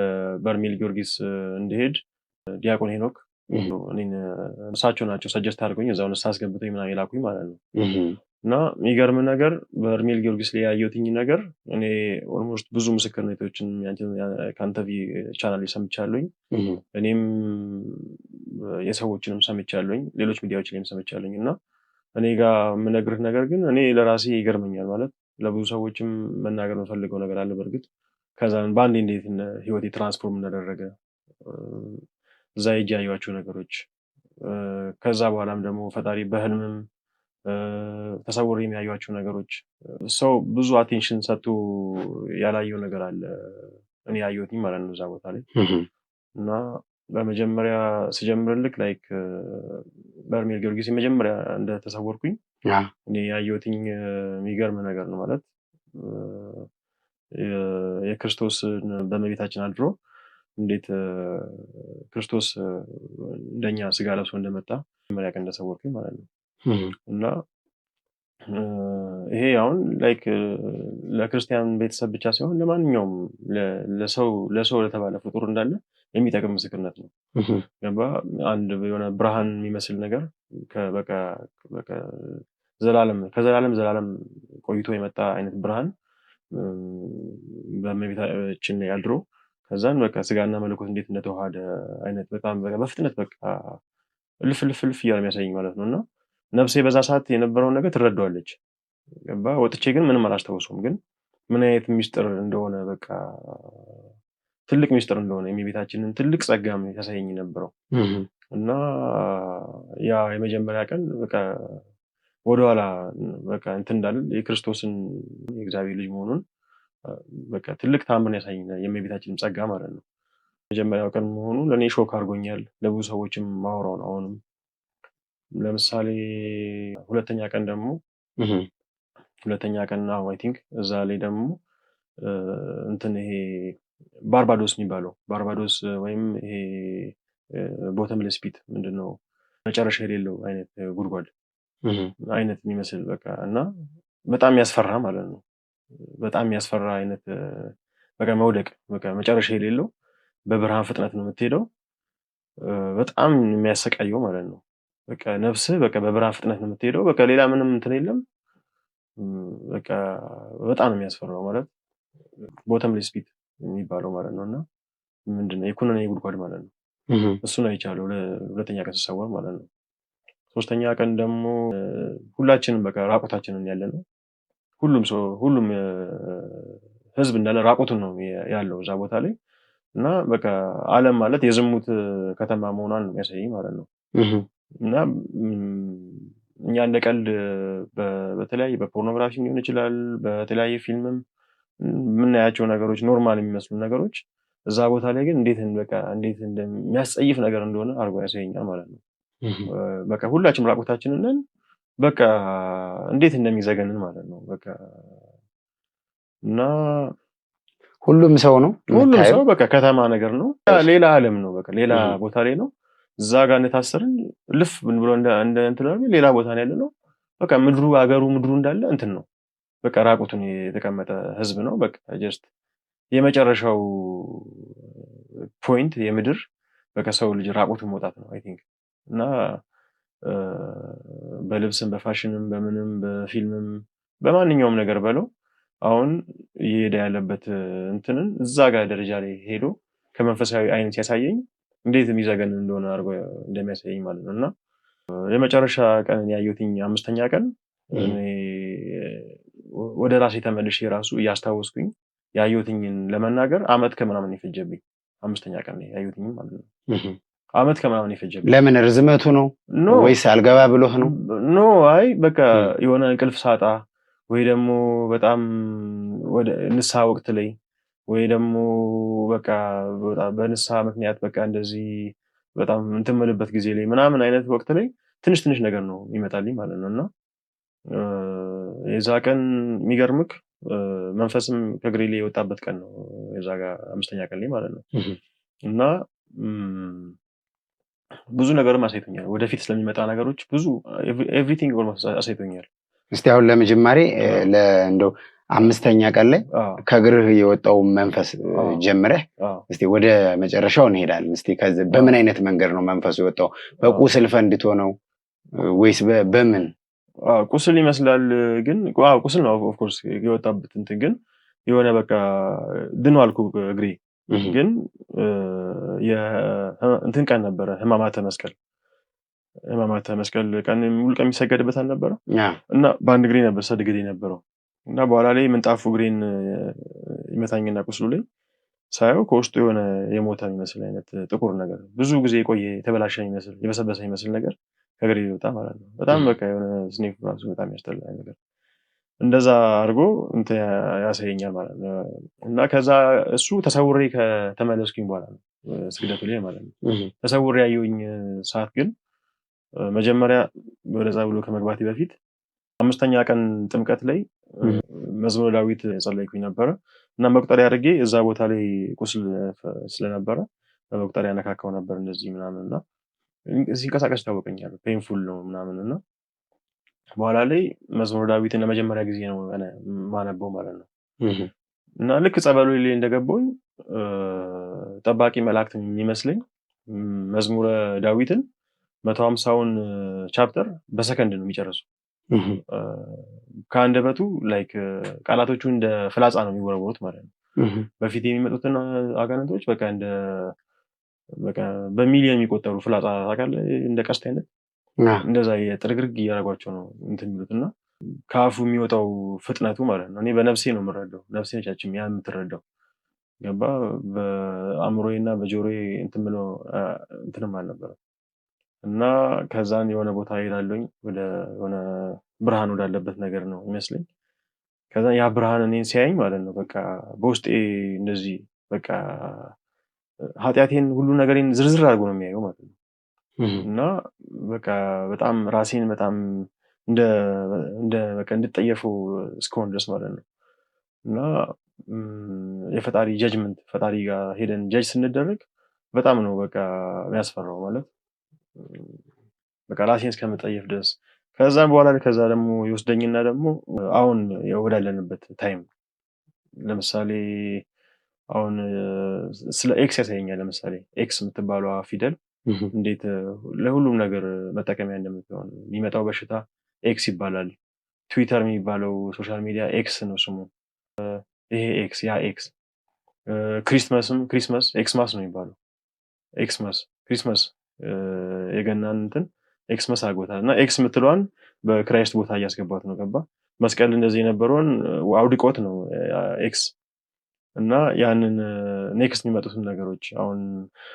በርሜል ጊዮርጊስ እንድሄድ ዲያቆን ሄኖክ እኔን እሳቸው ናቸው suggest አድርገውኝ እዛው ንስሐ አስገብተውኝ ምናምን የላኩኝ ማለት ነው። እና የሚገርም ነገር በርሜል ጊዮርጊስ ላይ ያየሁትኝ ነገር እኔ almost ብዙ ምስክርነቶችን ከአንተ ቻናል ላይ ሰምቻለሁኝ። እኔም የሰዎችንም ሰምቻለሁኝ፣ ሌሎች ሚዲያዎች ላይም ሰምቻለሁኝ። እና እኔ ጋር የምነግርህ ነገር ግን እኔ ለራሴ ይገርመኛል፣ ማለት ለብዙ ሰዎችም መናገር የምፈልገው ነገር አለ። በእርግጥ ከዛ በአንዴ እንዴት ህይወቴ transform እንዳደረገ እዛ ሄጄ ያየኋቸው ነገሮች፣ ከዛ በኋላም ደግሞ ፈጣሪ በህልምም ተሰውሬ የሚያዩቸው ነገሮች፣ ሰው ብዙ attention ሰጥቶ ያላየው ነገር አለ እኔ ያየሁትኝ ማለት ነው እዛ ቦታ ላይ። እና በመጀመሪያ ስጀምርልክ like በርሜል ጊዮርጊስ የመጀመሪያ እንደተሰወርኩኝ እኔ ያየሁትኝ የሚገርም ነገር ነው። ማለት የክርስቶስን በእመቤታችን አድሮ እንዴት ክርስቶስ እንደኛ ስጋ ለብሶ እንደመጣ መጀመሪያ ቀን እንደተሰወርኩኝ ማለት ነው። እና ይሄ አሁን like ለክርስቲያን ቤተሰብ ብቻ ሳይሆን ለማንኛውም ለሰው ለተባለ ፍጡር እንዳለ የሚጠቅም ምስክርነት ነው። ገባ? አንድ የሆነ ብርሃን የሚመስል ነገር በቃ ዘላለም ከዘላለም ዘላለም ቆይቶ የመጣ አይነት ብርሃን በእመቤታችን ያድሮ ከዛን በቃ ስጋና መለኮት እንዴት እንደተዋሃደ አይነት በጣም በፍጥነት በቃ እልፍ እልፍ እልፍ እያለ የሚያሳየኝ ማለት ነው። እና ነፍሴ በዛ ሰዓት የነበረውን ነገር ትረዳዋለች። ገባ? ወጥቼ ግን ምንም አላስታውሰውም። ግን ምን አይነት ሚስጥር እንደሆነ፣ በቃ ትልቅ ሚስጥር እንደሆነ፣ የእመቤታችንን ትልቅ ጸጋም ያሳየኝ ነበረው። እና ያ የመጀመሪያ ቀን በቃ ወደኋላ በቃ እንትን እንዳልል የክርስቶስን የእግዚአብሔር ልጅ መሆኑን በቃ ትልቅ ታምርን ያሳየኝ የእመቤታችንም ጸጋ ማለት ነው። መጀመሪያው ቀን መሆኑ ለእኔ shock አድርጎኛል። ለብዙ ሰዎችም ማውራው ነው። አሁንም ለምሳሌ ሁለተኛ ቀን ደግሞ፣ ሁለተኛ ቀን I think እዛ ላይ ደግሞ እንትን ይሄ ባርባዶስ የሚባለው፣ ባርባዶስ ወይም ይሄ bottomless pit ምንድን ነው፣ መጨረሻ የሌለው አይነት ጉድጓድ አይነት የሚመስል በቃ እና በጣም ያስፈራ ማለት ነው። በጣም የሚያስፈራ አይነት በቃ መውደቅ፣ በቃ መጨረሻ የሌለው፣ በብርሃን ፍጥነት ነው የምትሄደው። በጣም የሚያሰቃየው ማለት ነው። በቃ ነፍስህ በቃ በብርሃን ፍጥነት ነው የምትሄደው። በቃ ሌላ ምንም እንትን የለም። በቃ በጣም ነው የሚያስፈራው፣ ማለት bottomless pit የሚባለው ማለት ነው። እና ምንድነው የኩነኔ ጉድጓድ ማለት ነው። እሱን አይቻለሁ ሁለተኛ ቀን ስሰወር ማለት ነው። ሶስተኛ ቀን ደግሞ ሁላችንም በቃ ራቁታችንን ያለ ነው። ሁሉም ሰው፣ ሁሉም ህዝብ እንዳለ ራቁቱን ነው ያለው እዛ ቦታ ላይ። እና በቃ ዓለም ማለት የዝሙት ከተማ መሆኗን ነው የሚያሳየኝ ማለት ነው። እና እኛ እንደ ቀልድ በተለያየ በፖርኖግራፊ ሊሆን ይችላል፣ በተለያየ ፊልምም የምናያቸው ነገሮች normal የሚመስሉ ነገሮች እዛ ቦታ ላይ ግን እንዴት በቃ እንዴት እንደሚያስጸይፍ ነገር እንደሆነ አድርጎ ያሳየኛል ማለት ነው። በቃ ሁላችንም ራቁታችንን ነን። በቃ እንዴት እንደሚዘገንን ማለት ነው። በቃ እና ሁሉም ሰው ነው ሁሉም የምታየው? ሰው በቃ ከተማ ነገር ነው። ሌላ ዓለም ነው። በቃ ሌላ ቦታ ላይ ነው። እዛ ጋር እንደታሰርን ልፍ ብሎ እንደ እንትን አድርገን ሌላ ቦታ ነው ያለነው። በቃ ምድሩ፣ አገሩ፣ ምድሩ እንዳለ እንትን ነው። በቃ ራቁቱን የተቀመጠ ህዝብ ነው። በቃ just የመጨረሻው point የምድር በቃ ሰው ልጅ ራቁቱን መውጣት ነው I think። እና በልብስም በፋሽንም በምንም በፊልምም በማንኛውም ነገር በለው አሁን እየሄደ ያለበት እንትንን እዛ ጋር ደረጃ ላይ ሄዶ ከመንፈሳዊ አይን ሲያሳየኝ እንዴት የሚዘገንን እንደሆነ አድርጎ እንደሚያሳየኝ ማለት ነው። እና የመጨረሻ ቀን ያየሁትኝ አምስተኛ ቀን እኔ ወደ ራሴ ተመልሼ ራሱ እያስታወስኩኝ ያየሁትኝን ለመናገር አመት ከምናምን የፈጀብኝ፣ አምስተኛ ቀን ያየሁትኝ ማለት ነው። አመት ከምናምን የፈጀብኝ። ለምን፣ ርዝመቱ ነው No። ወይስ አልገባ ብሎህ ነው? No፣ አይ በቃ የሆነ እንቅልፍ ሳጣ ወይ ደግሞ በጣም ወደ ንስሐ ወቅት ላይ ወይ ደግሞ በቃ በጣም በንስሐ ምክንያት በቃ እንደዚህ በጣም እንትን የምልበት ጊዜ ላይ ምናምን አይነት ወቅት ላይ ትንሽ ትንሽ ነገር ነው የሚመጣልኝ ማለት ነው። እና የዛ ቀን የሚገርምክ መንፈስም ከእግሬ ላይ የወጣበት ቀን ነው። የዛ ጋር አምስተኛ ቀን ላይ ማለት ነው። እና ብዙ ነገርም አሳይቶኛል። ወደፊት ስለሚመጣ ነገሮች ብዙ everything almost አሳይቶኛል። እስቲ አሁን ለመጀመሪያ እንደው 5ኛ ቀን ላይ ከእግርህ የወጣው መንፈስ ጀምረህ እስቲ ወደ መጨረሻው እንሄዳለን። እስቲ በምን አይነት መንገድ ነው መንፈሱ የወጣው? በቁስል ፈንድቶ ነው ወይስ በምን? ቁስል ይመስላል፣ ግን ቁስል ነው of course የወጣበት እንትን፣ ግን የሆነ በቃ ድኗል እኮ እግሬ፣ ግን እንትን ቀን ነበረ፣ ህማማተ መስቀል ቀን ሙሉ ቀን የሚሰገድበት አልነበረ እና በአንድ እግሬ ነበር ሰግድ የነበረው። እና በኋላ ላይ ምንጣፉ እግሬን ይመታኝና ቁስሉ ላይ ሳየው ከውስጡ የሆነ የሞተ የሚመስል አይነት ጥቁር ነገር፣ ብዙ ጊዜ የቆየ የተበላሸ የሚመስል፣ የበሰበሰ የሚመስል ነገር ከእግሬ ይወጣ ማለት ነው። በጣም በቃ የሆነ sniff ራሱ በጣም ያስጠላ ነገር እንደዛ አድርጎ እንትን ያሳየኛል ማለት ነው። እና ከዛ እሱ ተሰውሬ ከተመለስኩኝ በኋላ ነው፣ ስግደቱ ላይ ማለት ነው። ተሰውሬ ያየሁኝ ሰዓት ግን መጀመሪያ ወደ ጸበሉ ከመግባቴ በፊት 5ኛ ቀን ጥምቀት ላይ መዝሙረ ዳዊት ጸለይኩኝ ነበረ እና መቁጠሪያ አድርጌ እዛ ቦታ ላይ ቁስል ስለነበረ በመቁጠሪያ ነካካው ነበር እንደዚህ ምናምን፣ እና ሲንቀሳቀስ ይታወቀኛል። Painful ነው ምናምን። እና በኋላ ላይ መዝሙረ ዳዊትን ለመጀመሪያ ጊዜ ነው ማነበው ማለት ነው። እና ልክ ጸበሉ ላይ እንደገባሁኝ ጠባቂ መላእክት የሚመስለኝ መዝሙረ ዳዊትን 150ውን chapter በሰከንድ ነው የሚጨርሱ። ከአንደበቱ like ቃላቶቹ እንደ ፍላጻ ነው የሚወረወሩት ማለት ነው። በፊት የሚመጡትን አጋንንቶች በቃ እንደ በቃ በሚሊዮን የሚቆጠሩ ፍላጻ ታውቃለህ፣ እንደ ቀስት አይነት እንደዛ የጥርግርግ እያደረጓቸው ነው እንትን የሚሉት። እና ከአፉ የሚወጣው ፍጥነቱ ማለት ነው። እኔ በነፍሴ ነው የምረዳው። ነፍሴ ነች ያቺም ያ የምትረዳው፣ ገባ? በአእምሮዬ እና በጆሮዬ እንትን ብሎ እንትንም አልነበረም። እና ከዛን የሆነ ቦታ ሄዳለሁኝ፣ ወደ የሆነ ብርሃን ወዳለበት ነገር ነው ይመስለኝ። ከዛ ያ ብርሃን እኔን ሲያየኝ ማለት ነው በቃ በውስጤ እንደዚህ በቃ ኃጢአቴን ሁሉ ነገሬን ዝርዝር አድርጎ ነው የሚያየው ማለት ነው። እና በቃ በጣም ራሴን በጣም እንደ እንደ በቃ እንድጠየፈው እስከሆን ድረስ ማለት ነው። እና የፈጣሪ judgment፣ ፈጣሪ ጋር ሄደን judge ስንደረግ በጣም ነው በቃ የሚያስፈራው፣ ማለት በቃ ራሴን እስከምጠየፍ ድረስ። ከዛም በኋላ ከዛ ደግሞ ይወስደኝና ደግሞ አሁን ወዳለንበት time፣ ለምሳሌ አሁን ስለ X ያሳየኛል። ለምሳሌ X የምትባለዋ ፊደል እንዴት ለሁሉም ነገር መጠቀሚያ እንደምትሆን፣ የሚመጣው በሽታ X ይባላል። ትዊተር የሚባለው social media X ነው ስሙ። ይሄ X፣ ያ X፣ Christmas ም Christmas Xmas ነው የሚባለው። Xmas Christmas የገናን እንትን Xmas አድርጎታል። እና X የምትለዋን በ Christ ቦታ እያስገባት ነው፣ ገባ? መስቀል እንደዚህ የነበረውን አውድቆት ነው X። እና ያንን next የሚመጡትን ነገሮች፣ አሁን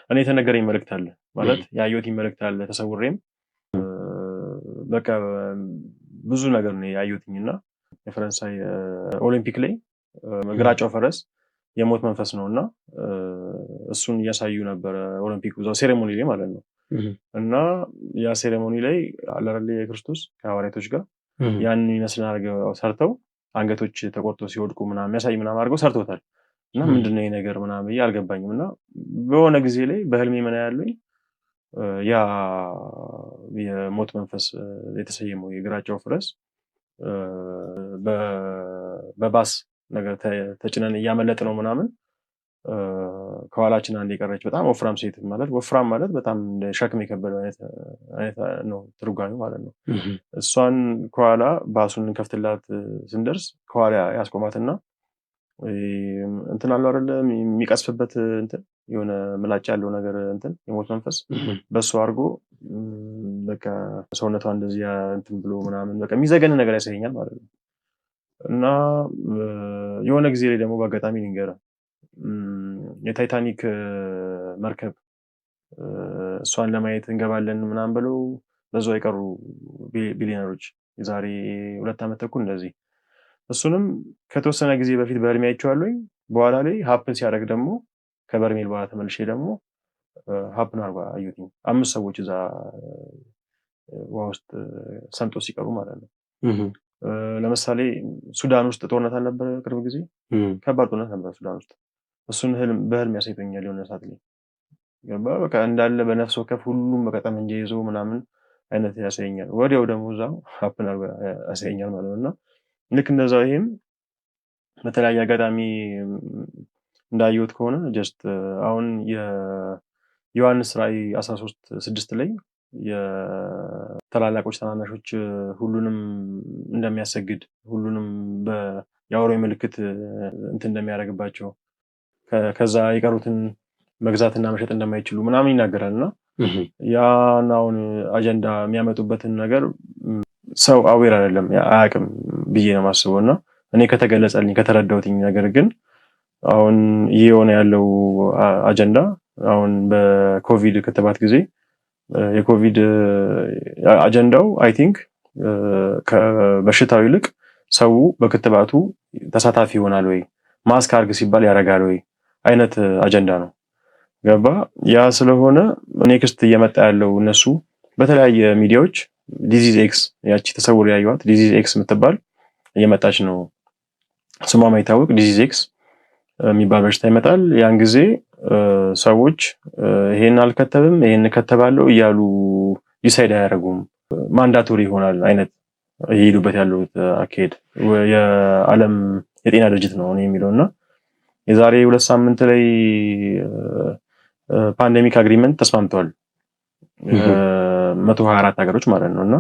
እኔ የተነገረኝ መልእክት አለ፣ ማለት ያየሁት መልእክት አለ። ተሰውሬም በቃ ብዙ ነገር ነው ያየሁትኝ። እና የፈረንሳይ ኦሊምፒክ ላይ ግራጫው ፈረስ የሞት መንፈስ ነው እና እሱን እያሳዩ ነበረ ኦሊምፒክ እዛው ceremony ላይ ማለት ነው። እና ያ ceremony ላይ አለ የክርስቶስ ከሐዋርያቶች ጋር ያንን የሚመስል አድርገው ሰርተው አንገቶች ተቆርጦ ሲወድቁ ምናምን የሚያሳይ ምናምን አድርገው ሰርተውታል። እና ምንድነው ይሄ ነገር ምናምን ብዬ አልገባኝም። እና በሆነ ጊዜ ላይ በህልሜ ምን ያለኝ ያ የሞት መንፈስ የተሰየመው የግራጫው ፈረስ በባስ ነገር ተጭነን እያመለጥ ነው ምናምን፣ ከኋላችን አንድ የቀረች በጣም ወፍራም ሴት፣ ማለት ወፍራም ማለት በጣም እንደ ሸክም የከበደው አይነት ነው ትርጓሜው ማለት ነው። እሷን ከኋላ ባሱን እንከፍትላት ስንደርስ ከኋላ ያስቆማትና እንትን አለው አይደለ የሚቀስፍበት እንትን፣ የሆነ ምላጭ ያለው ነገር እንትን፣ የሞት መንፈስ በሱ አድርጎ በቃ ሰውነቷ እንደዚህ እንትን ብሎ ምናምን በቃ የሚዘገንን ነገር ያሳየኛል ማለት ነው። እና የሆነ ጊዜ ላይ ደግሞ በአጋጣሚ ልንገርህ፣ የታይታኒክ መርከብ እሷን ለማየት እንገባለን ምናምን ብለው በዛው የቀሩ ቢሊዮነሮች የዛሬ 2 ዓመት ተኩል እንደዚህ፣ እሱንም ከተወሰነ ጊዜ በፊት በህልሜ አይቼዋለሁኝ። በኋላ ላይ happen ሲያደርግ ደግሞ ከበርሜል በኋላ ተመልሼ ደግሞ happen አድርጎ አየሁትኝ። አምስት ሰዎች እዛ ውሃ ውስጥ ሰምጦ ሲቀሩ ማለት ነው። ለምሳሌ ሱዳን ውስጥ ጦርነት አልነበረ ቅርብ ጊዜ? ከባድ ጦርነት ነበረ ሱዳን ውስጥ። እሱን በህልም ያሳይቶኛል የሆነ ሰዓት ላይ። ገባ በቃ እንዳለ በነፍስ ወከፍ ሁሉም በቃ ጠመንጃ ይዞ ምናምን አይነት ያሳየኛል። ወዲያው ደግሞ እዛው happen ያሳየኛል ማለት ነው። እና ልክ እንደዛው ይሄም በተለያየ አጋጣሚ እንዳየሁት ከሆነ just አሁን የዮሐንስ ራእይ 13:6 ላይ የታላላቆች ታናናሾች ሁሉንም እንደሚያሰግድ፣ ሁሉንም የአውሬ ምልክት እንትን እንደሚያደርግባቸው፣ ከዛ የቀሩትን መግዛትና መሸጥ እንደማይችሉ ምናምን ይናገራል። እና ያን አሁን አጀንዳ የሚያመጡበትን ነገር ሰው aware አይደለም፣ አያውቅም ብዬ ነው የማስበው። እና እኔ ከተገለጸልኝ ከተረዳሁትኝ ነገር ግን አሁን እየሆነ ያለው አጀንዳ አሁን በኮቪድ ክትባት ጊዜ የኮቪድ አጀንዳው I think ከበሽታው ይልቅ ሰው በክትባቱ ተሳታፊ ይሆናል ወይ፣ ማስክ አርግ ሲባል ያደርጋል ወይ አይነት አጀንዳ ነው። ገባ? ያ ስለሆነ next እየመጣ ያለው እነሱ በተለያየ ሚዲያዎች disease X፣ ያቺ ተሰውር ያዩዋት disease X የምትባል እየመጣች ነው። ስሟ ማይታወቅ disease X የሚባል በሽታ ይመጣል። ያን ጊዜ ሰዎች ይሄን አልከተብም፣ ይሄን እከተባለሁ እያሉ decide አያደርጉም። Mandatory ይሆናል አይነት እየሄዱበት ያሉት አካሄድ የዓለም የጤና ድርጅት ነው የሚለው። እና የዛሬ 2 ሳምንት ላይ pandemic agreement ተስማምተዋል፣ 124 ሀገሮች ማለት ነው። እና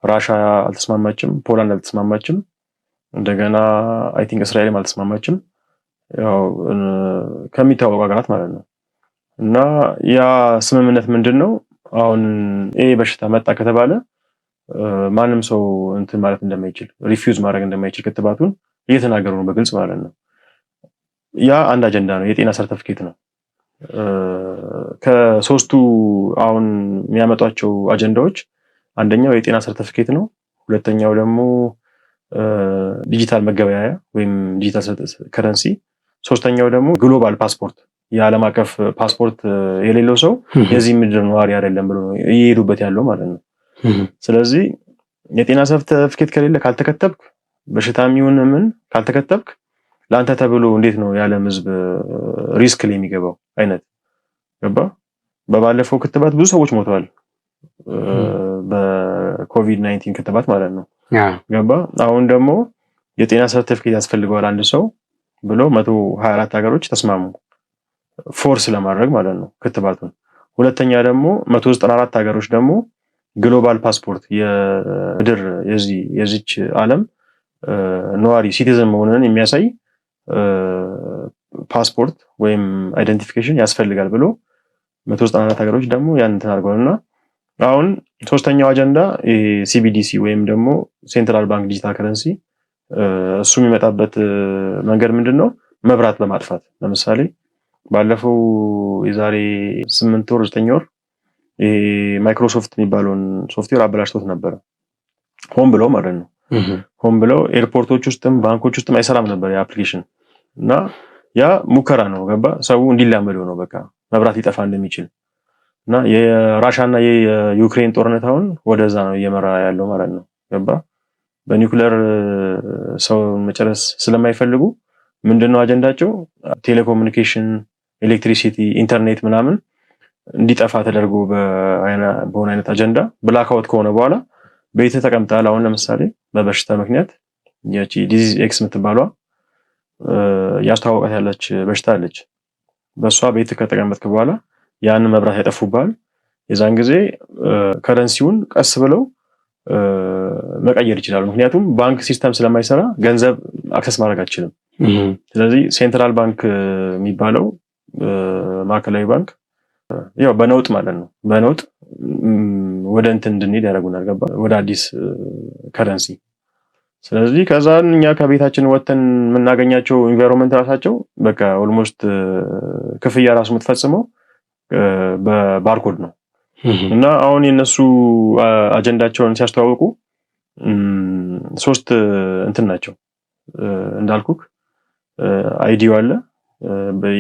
ራሻ አልተስማማችም፣ ፖላንድ አልተስማማችም፣ እንደገና I think እስራኤልም አልተስማማችም። ያው ከሚታወቁ ሀገራት ማለት ነው። እና ያ ስምምነት ምንድን ነው? አሁን ይሄ በሽታ መጣ ከተባለ ማንም ሰው እንትን ማለት እንደማይችል፣ refuse ማድረግ እንደማይችል ክትባቱን እየተናገሩ ነው በግልጽ ማለት ነው። ያ አንድ አጀንዳ ነው፣ የጤና ሰርተፍኬት ነው። ከሶስቱ አሁን የሚያመጧቸው አጀንዳዎች አንደኛው የጤና ሰርተፍኬት ነው። ሁለተኛው ደግሞ ዲጂታል መገበያያ ወይም digital currency፣ ሶስተኛው ደግሞ global passport፣ የዓለም አቀፍ ፓስፖርት የሌለው ሰው የዚህ ምድር ነዋሪ አይደለም ብሎ ነው እየሄዱበት ያለው ማለት ነው። ስለዚህ የጤና ሰርተፍኬት ከሌለ፣ ካልተከተብክ፣ በሽታ የሚሆን ምን ካልተከተብክ ለአንተ ተብሎ እንዴት ነው የዓለም ሕዝብ risk ላይ የሚገባው አይነት፣ ገባ? በባለፈው ክትባት ብዙ ሰዎች ሞተዋል። በኮቪድ 19 ክትባት ማለት ነው። ገባ? አሁን ደግሞ የጤና ሰርቲፊኬት ያስፈልገዋል አንድ ሰው ብሎ 124 ሀገሮች ተስማሙ፣ force ለማድረግ ማለት ነው ክትባቱን። ሁለተኛ ደግሞ 194 ሀገሮች ደግሞ global passport፣ የምድር የዚች ዓለም ነዋሪ citizen መሆንን የሚያሳይ ፓስፖርት ወይም identification ያስፈልጋል ብሎ 194 ሀገሮች ደግሞ ያን እንትን አድርገዋል። እና አሁን ሶስተኛው አጀንዳ CBDC ወይም ደግሞ central bank digital currency፣ እሱ የሚመጣበት መንገድ ምንድን ነው? መብራት በማጥፋት። ለምሳሌ ባለፈው የዛሬ 8 ወር 9 ወር ማይክሮሶፍት የሚባለውን ሶፍትዌር አበላሽቶት ነበረ። ሆን ብለው ማለት ነው። ሆን ብለው ኤርፖርቶች ውስጥም ባንኮች ውስጥም አይሰራም ነበር የ application። እና ያ ሙከራ ነው። ገባ? ሰው እንዲላመደው ነው። በቃ መብራት ሊጠፋ እንደሚችል። እና የራሻ እና የዩክሬን ጦርነት አሁን ወደዛ ነው እየመራ ያለው ማለት ነው። ገባ? በኒውክለር ሰው መጨረስ ስለማይፈልጉ ምንድነው አጀንዳቸው? ቴሌኮሙኒኬሽን፣ electricity፣ ኢንተርኔት ምናምን እንዲጠፋ ተደርጎ በሆነ አይነት አጀንዳ blackout ከሆነ በኋላ ቤት ተቀምጠሃል። አሁን ለምሳሌ በበሽታ ምክንያት ያቺ disease X የምትባሏ ያስተዋወቃት ያለች በሽታ አለች። በእሷ ቤት ከተቀመጥክ በኋላ ያንን መብራት ያጠፉብሃል። የዛን ጊዜ currency ውን ቀስ ብለው መቀየር ይችላሉ። ምክንያቱም bank system ስለማይሰራ ገንዘብ access ማድረግ አትችልም። ስለዚህ central bank የሚባለው ማዕከላዊ ባንክ ያው በነውጥ ማለት ነው። በነውጥ ወደ እንትን እንድንሄድ ያደርጉናል። ገባ? ወደ አዲስ currency። ስለዚህ ከዛ እኛ ከቤታችን ወጥተን የምናገኛቸው environment ራሳቸው በቃ almost ክፍያ ራሱ የምትፈጽመው በ barcode ነው። እና አሁን የነሱ አጀንዳቸውን ሲያስተዋውቁ ሶስት እንትን ናቸው እንዳልኩክ፣ ID ው አለ፣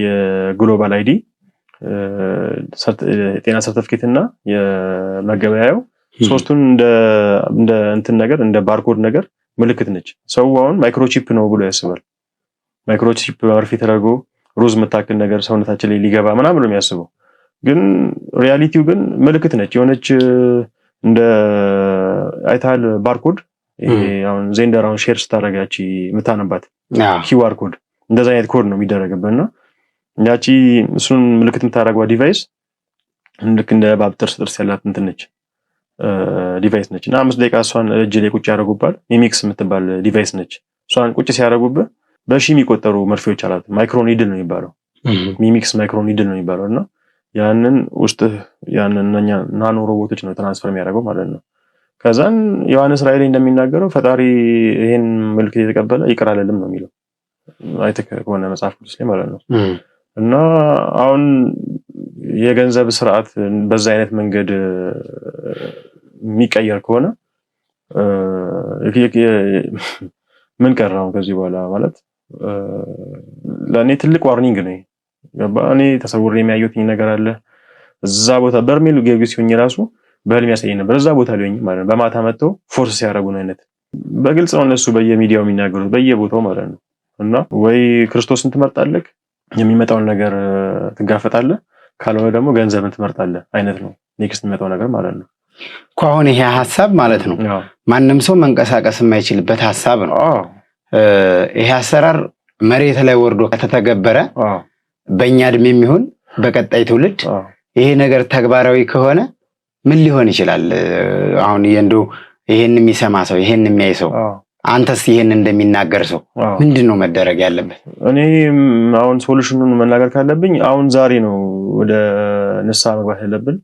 የ global ID፣ የጤና ሰርተፍኬት እና የመገበያያው፣ ሶስቱን እንደ እንትን ነገር፣ እንደ barcode ነገር ምልክት ነች። ሰው አሁን microchip ነው ብሎ ያስባል። Microchip በመርፌ ተደርጎ ሩዝ የምታክል ነገር ሰውነታችን ላይ ሊገባ ምናምን ብሎ የሚያስበው ግን reality ው ግን ምልክት ነች የሆነች፣ እንደ አይተሃል barcode፣ ይሄ አሁን Xender አሁን share ስታደርግ ያቺ የምታነባት QR code፣ እንደዛ አይነት ኮድ ነው የሚደረግብህ። እና ያቺ እሱን ምልክት የምታደርገዋ device ልክ እንደ እባብ ጥርስ ጥርስ ያላት እንትን ነች፣ device ነች። እና 5 ደቂቃ እሷን እጅ ላይ ቁጭ ያደረጉባል። Mimix የምትባል device ነች። እሷን ቁጭ ሲያደርጉብህ በሺ የሚቆጠሩ መርፌዎች አላት። Micro needle ነው የሚባለው። Mimix micro needle ነው የሚባለው። እና ያንን ውስጥህ ያንን እነኛ nano ሮቦቶች ነው transfer የሚያደርገው ማለት ነው። ከዛን ዮሐንስ ራእይ ላይ እንደሚናገረው ፈጣሪ ይሄን ምልክት የተቀበለ ይቅር አልልም ነው የሚለው፣ አይተህ ከሆነ መጽሐፍ ቅዱስ ላይ ማለት ነው። እና አሁን የገንዘብ ስርዓት በዛ አይነት መንገድ የሚቀየር ከሆነ ምን ቀረ አሁን ከዚህ በኋላ? ማለት ለእኔ ትልቅ warning ነው። ገባ? እኔ ተሰውሬ የሚያየሁት ነገር አለ። እዛ ቦታ በርሜል ጊዮርጊስ ሲሆኝ ራሱ በህልም ያሳየኝ ነበር። እዛ ቦታ ሊሆኝ ማለት ነው። በማታ መጥተው force ሲያደርጉን አይነት በግልጽ ነው እነሱ በየሚዲያው የሚናገሩት በየቦታው ማለት ነው። እና ወይ ክርስቶስን ትመርጣለህ፣ የሚመጣውን ነገር ትጋፈጣለህ፣ ካልሆነ ደግሞ ገንዘብን ትመርጣለህ አይነት ነው next የሚመጣው ነገር ማለት ነው። እኮ አሁን ይሄ ሀሳብ ማለት ነው ማንም ሰው መንቀሳቀስ የማይችልበት ሀሳብ ነው። ይሄ አሰራር መሬት ላይ ወርዶ ከተተገበረ በእኛ እድሜ የሚሆን በቀጣይ ትውልድ ይሄ ነገር ተግባራዊ ከሆነ ምን ሊሆን ይችላል? አሁን እንደው ይሄን የሚሰማ ሰው፣ ይሄን የሚያይ ሰው፣ አንተስ ይሄን እንደሚናገር ሰው ምንድን ነው መደረግ ያለበት? እኔ አሁን solution ኑን መናገር ካለብኝ አሁን ዛሬ ነው ወደ ንስሐ መግባት ያለብን።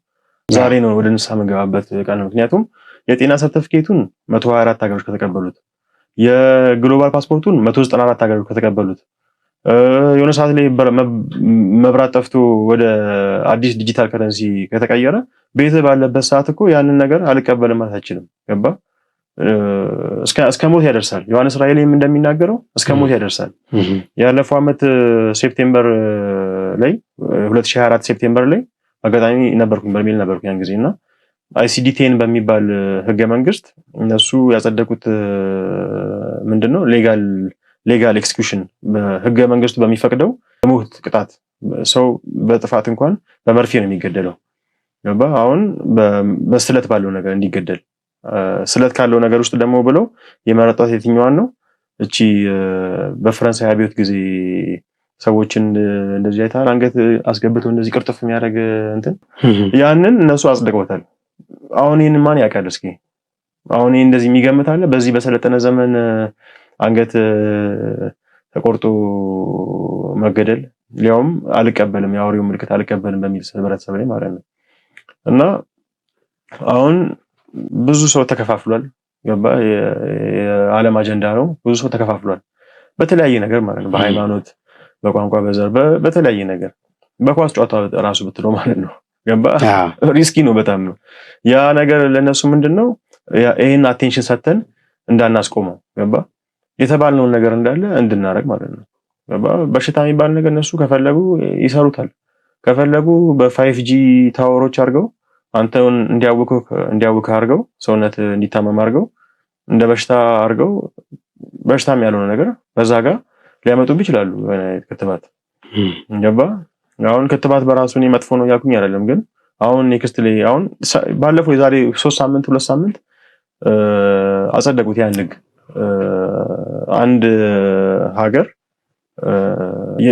ዛሬ ነው ወደ ንስሐ መገባበት ቀን። ምክንያቱም የጤና ሰርተፊኬቱን 124 ሀገሮች ከተቀበሉት፣ የ global ፓስፖርቱን 194 ሀገሮች ከተቀበሉት፣ የሆነ ሰዓት ላይ መብራት ጠፍቶ ወደ አዲስ digital currency ከተቀየረ ቤት ባለበት ሰዓት እኮ ያንን ነገር አልቀበልም ማለት አይችልም። ገባ? እስከ ሞት ያደርሳል። ዮሐንስ ራእይ ላይም እንደሚናገረው እስከ ሞት ያደርሳል። ያለፈው ዓመት September ላይ፣ 2024 September ላይ አጋጣሚ ነበርኩኝ፣ በርሜል ነበርኩኝ ያን ጊዜ። እና ICD-10 በሚባል ህገ መንግስት እነሱ ያጸደቁት ምንድነው legal execution፣ ህገ መንግስቱ በሚፈቅደው የሞት ቅጣት፣ ሰው በጥፋት እንኳን በመርፌ ነው የሚገደለው። ገባ? አሁን በስለት ባለው ነገር እንዲገደል፣ ስለት ካለው ነገር ውስጥ ደግሞ ብለው የመረጧት የትኛዋን ነው? እቺ በፈረንሳይ አብዮት ጊዜ ሰዎችን እንደዚህ አይተሃል፣ አንገት አስገብተው እንደዚህ ቅርጥፍ የሚያደርግ እንትን፣ ያንን እነሱ አጽድቀውታል። አሁን ይህን ማን ያውቃል? እስኪ አሁን ይህ እንደዚህ የሚገምት አለ? በዚህ በሰለጠነ ዘመን አንገት ተቆርጦ መገደል፣ ሊያውም አልቀበልም፣ የአውሬው ምልክት አልቀበልም በሚል ህብረተሰብ ላይ ማለት ነው። እና አሁን ብዙ ሰው ተከፋፍሏል። ገባ? የዓለም አጀንዳ ነው። ብዙ ሰው ተከፋፍሏል በተለያየ ነገር ማለት ነው። በሃይማኖት፣ በቋንቋ፣ በዘር፣ በተለያየ ነገር፣ በኳስ ጨዋታ ራሱ ብትለው ማለት ነው። ገባ? Risky ነው በጣም ነው ያ ነገር። ለነሱ ምንድን ነው ይሄን attention ሰተን እንዳናስቆመው፣ ገባ? የተባልነውን ነገር እንዳለ እንድናደርግ ማለት ነው። ገባ? በሽታ የሚባል ነገር እነሱ ከፈለጉ ይሰሩታል። ከፈለጉ በ 5G tower ኦች አድርገው አንተን እንዲያውክህ አድርገው፣ ሰውነት እንዲታመም አድርገው፣ እንደ በሽታ አድርገው በሽታም ያልሆነ ነገር በዛ ጋር ሊያመጡብህ ይችላሉ። ክትባት፣ ገባ? አሁን ክትባት በራሱ እኔ መጥፎ ነው እያልኩኝ አይደለም፣ ግን አሁን next ላይ አሁን ባለፈው የዛሬ 3 ሳምንት 2 ሳምንት አጸደቁት ያን ህግ። አንድ ሀገር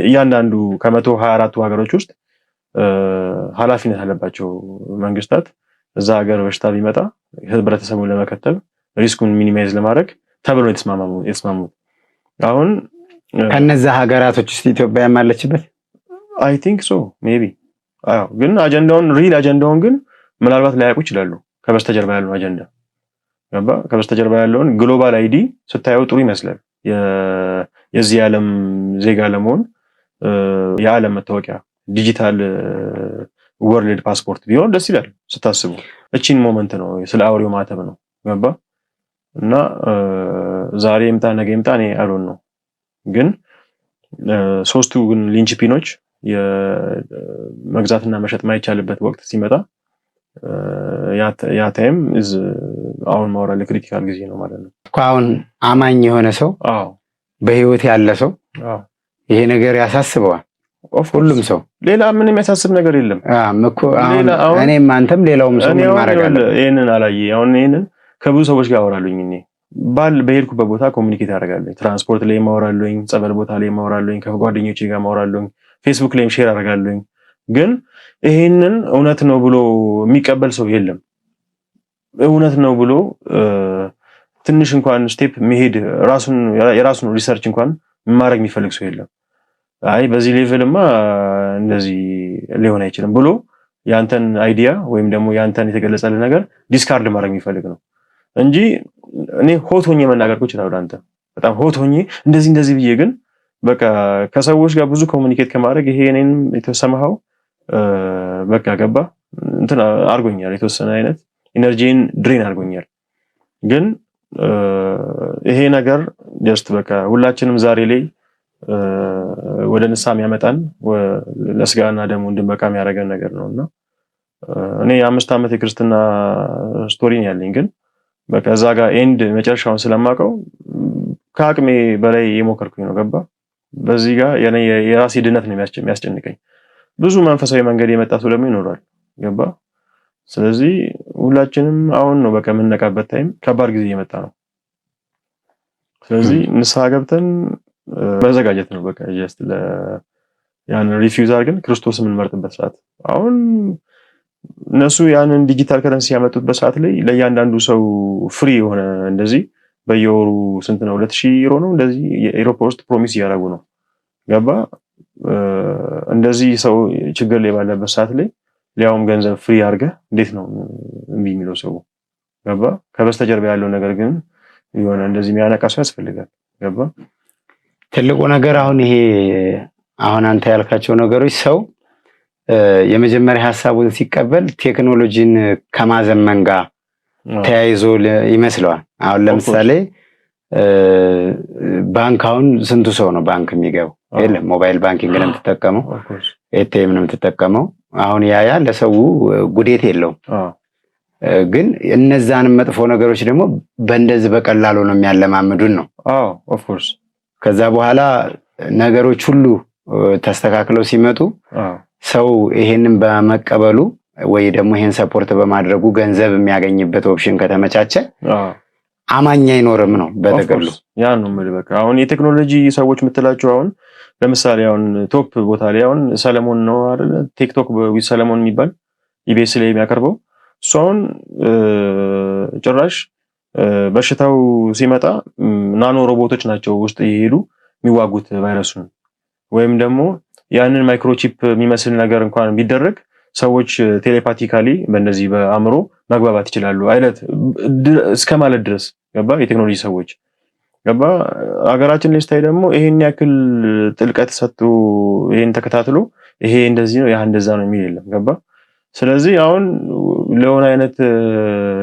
እያንዳንዱ ከ124ቱ ሀገሮች ውስጥ ኃላፊነት አለባቸው መንግስታት፣ እዛ ሀገር በሽታ ቢመጣ ህብረተሰቡን ለመከተብ፣ risk ኡን minimize ለማድረግ ተብሎ የተስማሙት። አሁን ከነዛ ሀገራቶች ውስጥ ኢትዮጵያ አለችበት። I think so maybe። አዎ፣ ግን አጀንዳውን፣ real አጀንዳውን ግን ምናልባት ላያውቁ ይችላሉ። ከበስተጀርባ ያለውን አጀንዳ፣ ገባ? ከበስተጀርባ ያለውን global ID ስታየው ጥሩ ይመስላል። የዚህ የዓለም ዜጋ ለመሆን የዓለም መታወቂያ digital world passport ቢሆን ደስ ይላል ስታስቡ። እቺን moment ነው፣ ስለ አውሬው ማተብ ነው። ገባ? እና ዛሬ ይምጣ ነገ ይምጣ እኔ I don't know፣ ግን ሶስቱ ግን linchpin ኦች የመግዛትና መሸጥ ማይቻልበት ወቅት ሲመጣ ያ time አሁን ማውራ ለ critical ጊዜ ነው ማለት ነው። እኮ አሁን አማኝ የሆነ ሰው፣ በህይወት ያለ ሰው ይሄ ነገር ያሳስበዋል። ሁሉም ሰው ሌላ ምን የሚያሳስብ ነገር የለም እኮ። እኔም አንተም ሌላውም ሰው ምን ማድረግ አለበት? ይሄንን አላየ አሁን ይሄንን ከብዙ ሰዎች ጋር አወራለሁኝ እኔ ባል በሄድኩበት ቦታ communicate አደርጋለሁ። ትራንስፖርት ላይ ማወራለሁኝ፣ ጸበል ቦታ ላይ ማወራለሁኝ፣ ከጓደኞቼ ጋር ማወራለሁኝ፣ ፌስቡክ ላይም share አደርጋለሁኝ። ግን ይሄንን እውነት ነው ብሎ የሚቀበል ሰው የለም። እውነት ነው ብሎ ትንሽ እንኳን step መሄድ የራሱን research እንኳን ማድረግ የሚፈልግ ሰው የለም። አይ በዚህ level ማ እንደዚህ ሊሆን አይችልም ብሎ ያንተን idea ወይም ደግሞ ያንተን የተገለጸልህ ነገር discard ማድረግ የሚፈልግ ነው እንጂ እኔ hot ሆኜ መናገር እኮ እችላለሁ። አንተ በጣም hot ሆኜ እንደዚህ እንደዚህ ብዬ ግን በቃ ከሰዎች ጋር ብዙ communicate ከማድረግ ይሄ እኔንም የተሰማኸው በቃ ገባ እንትን አድርጎኛል፣ የተወሰነ አይነት energy ን drain አድርጎኛል። ግን ይሄ ነገር just በቃ ሁላችንም ዛሬ ላይ ወደ ንስሐ የሚያመጣን ለስጋና ደሙ እንድንበቃ የሚያደርገን ነገር ነው። እና እኔ የ5 ዓመት የክርስትና story ነው ያለኝ፣ ግን በቃ እዛ ጋር end መጨረሻውን ስለማውቀው ከአቅሜ በላይ የሞከርኩኝ ነው። ገባ በዚህ ጋር የራሴ ድነት ነው የሚያስጨንቀኝ። ብዙ መንፈሳዊ መንገድ የመጣ ሰው ደግሞ ይኖራል። ገባ ስለዚህ ሁላችንም አሁን ነው በቃ የምንነቃበት time፣ ከባድ ጊዜ እየመጣ ነው። ስለዚህ ንስሐ ገብተን መዘጋጀት ነው በቃ just ያንን refuse አድርገን ክርስቶስ የምንመርጥበት ሰዓት። አሁን እነሱ ያንን digital currency ያመጡበት ሰዓት ላይ ለእያንዳንዱ ሰው free የሆነ እንደዚህ በየወሩ ስንት ነው 2000 ዩሮ ነው እንደዚህ የኤሮፓ ውስጥ promise እያደረጉ ነው። ገባ እንደዚህ ሰው ችግር ላይ ባለበት ሰዓት ላይ ሊያውም ገንዘብ free አድርገህ እንዴት ነው እምቢ የሚለው ሰው? ገባ ከበስተጀርባ ያለው ነገር ግን የሆነ እንደዚህ የሚያነቃ ሰው ያስፈልጋል። ገባ ትልቁ ነገር አሁን ይሄ አሁን አንተ ያልካቸው ነገሮች ሰው የመጀመሪያ ሀሳቡን ሲቀበል ቴክኖሎጂን ከማዘመን ጋር ተያይዞ ይመስለዋል። አሁን ለምሳሌ ባንክ አሁን ስንቱ ሰው ነው ባንክ የሚገባው? የለም። mobile banking ነው የምትጠቀመው፣ ATM ነው የምትጠቀመው። አሁን ያ ለሰው ጉዴት የለውም። ግን እነዛንም መጥፎ ነገሮች ደግሞ በእንደዚህ በቀላሉ ነው የሚያለማምዱን ነው። Of course። ከዛ በኋላ ነገሮች ሁሉ ተስተካክለው ሲመጡ ሰው ይሄንን በመቀበሉ ወይ ደግሞ ይሄን support በማድረጉ ገንዘብ የሚያገኝበት option ከተመቻቸ አማኝ አይኖርም ነው በጥቅሉ። ያ ነው የምልህ። በቃ አሁን የቴክኖሎጂ ሰዎች የምትላቸው አሁን ለምሳሌ አሁን top ቦታ ላይ አሁን ሰለሞን ነው አይደለ? Tech Talk with ሰለሞን የሚባል ኢቢኤስ ላይ የሚያቀርበው እሱ አሁን ጭራሽ በሽታው ሲመጣ nano ሮቦቶች ናቸው ውስጥ እየሄዱ የሚዋጉት ቫይረሱን፣ ወይም ደግሞ ያንን microchip የሚመስል ነገር እንኳን ቢደረግ ሰዎች telepathically በእነዚህ በአእምሮ መግባባት ይችላሉ አይነት እስከ ማለት ድረስ ገባ። የቴክኖሎጂ ሰዎች ገባ። ሀገራችን ላይ ስታይ ደግሞ ይሄን ያክል ጥልቀት ሰጥቶ ይሄን ተከታትሎ ይሄ እንደዚህ ነው ያ እንደዛ ነው የሚል የለም። ገባ። ስለዚህ አሁን ለሆነ አይነት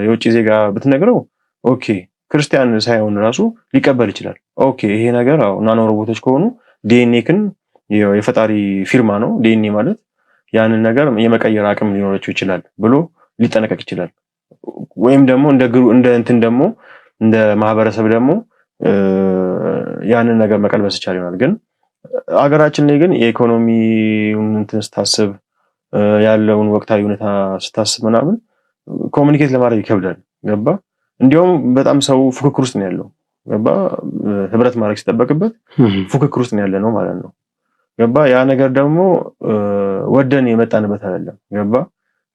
የውጭ ዜጋ ብትነግረው okay ክርስቲያን ሳይሆን ራሱ ሊቀበል ይችላል። Okay ይሄ ነገር አዎ nano ሮቦቶች ከሆኑ ዲኤንኤ ክን የፈጣሪ ፊርማ ነው ዲኤንኤ ማለት፣ ያንን ነገር የመቀየር አቅም ሊኖራቸው ይችላል ብሎ ሊጠነቀቅ ይችላል። ወይም ደግሞ እንደ እንትን ደግሞ እንደ ማህበረሰብ ደግሞ ያንን ነገር መቀልበስ ይቻል ይሆናል። ግን ሀገራችን ላይ ግን የኢኮኖሚ እንትን ስታስብ፣ ያለውን ወቅታዊ ሁኔታ ስታስብ ምናምን communicate ለማድረግ ይከብዳል። ገባ እንዲያውም በጣም ሰው ፉክክር ውስጥ ነው ያለው። ገባ ህብረት ማድረግ ሲጠበቅበት ፉክክር ውስጥ ነው ያለ ነው ማለት ነው። ገባ ያ ነገር ደግሞ ወደን የመጣንበት አይደለም። ገባ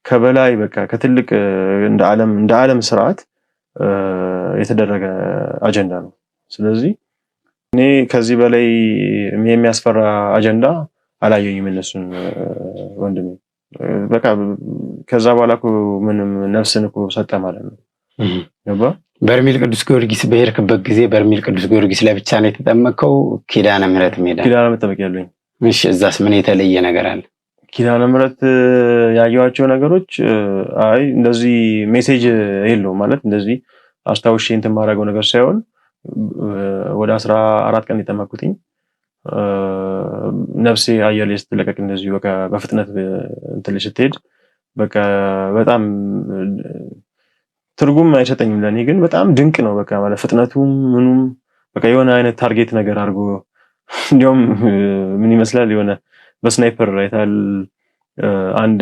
ከበላይ በቃ ከትልቅ እንደ ዓለም ስርዓት የተደረገ አጀንዳ ነው። ስለዚህ እኔ ከዚህ በላይ የሚያስፈራ አጀንዳ አላየኝም። እነሱን ወንድሜ በቃ ከዛ በኋላ እኮ ምንም ነፍስን እኮ ሰጠ ማለት ነው። ገባ። በርሜል ቅዱስ ጊዮርጊስ በሄድክበት ጊዜ በርሜል ቅዱስ ጊዮርጊስ ለብቻ ነው የተጠመቅከው? ኪዳነ ምሕረት ሜዳ? ኪዳነ መጠመቅ ያለኝ። እሺ፣ እዛስ ምን የተለየ ነገር አለ? ኪዳነ ምሕረት ያየኋቸው ነገሮች አይ እንደዚህ message የለውም፣ ማለት እንደዚህ አስታውሼ እንትን የማደርገው ነገር ሳይሆን ወደ 14 ቀን የጠመኩትኝ ነፍሴ አየር ላይ ስትለቀቅ እንደዚሁ በቃ በፍጥነት እንትን ላይ ስትሄድ በቃ በጣም ትርጉም አይሰጠኝም ለእኔ፣ ግን በጣም ድንቅ ነው። በቃ ማለት ፍጥነቱም ምኑም በቃ የሆነ አይነት target ነገር አድርጎ እንዲያውም ምን ይመስላል የሆነ በ sniper አይተሃል፣ አንድ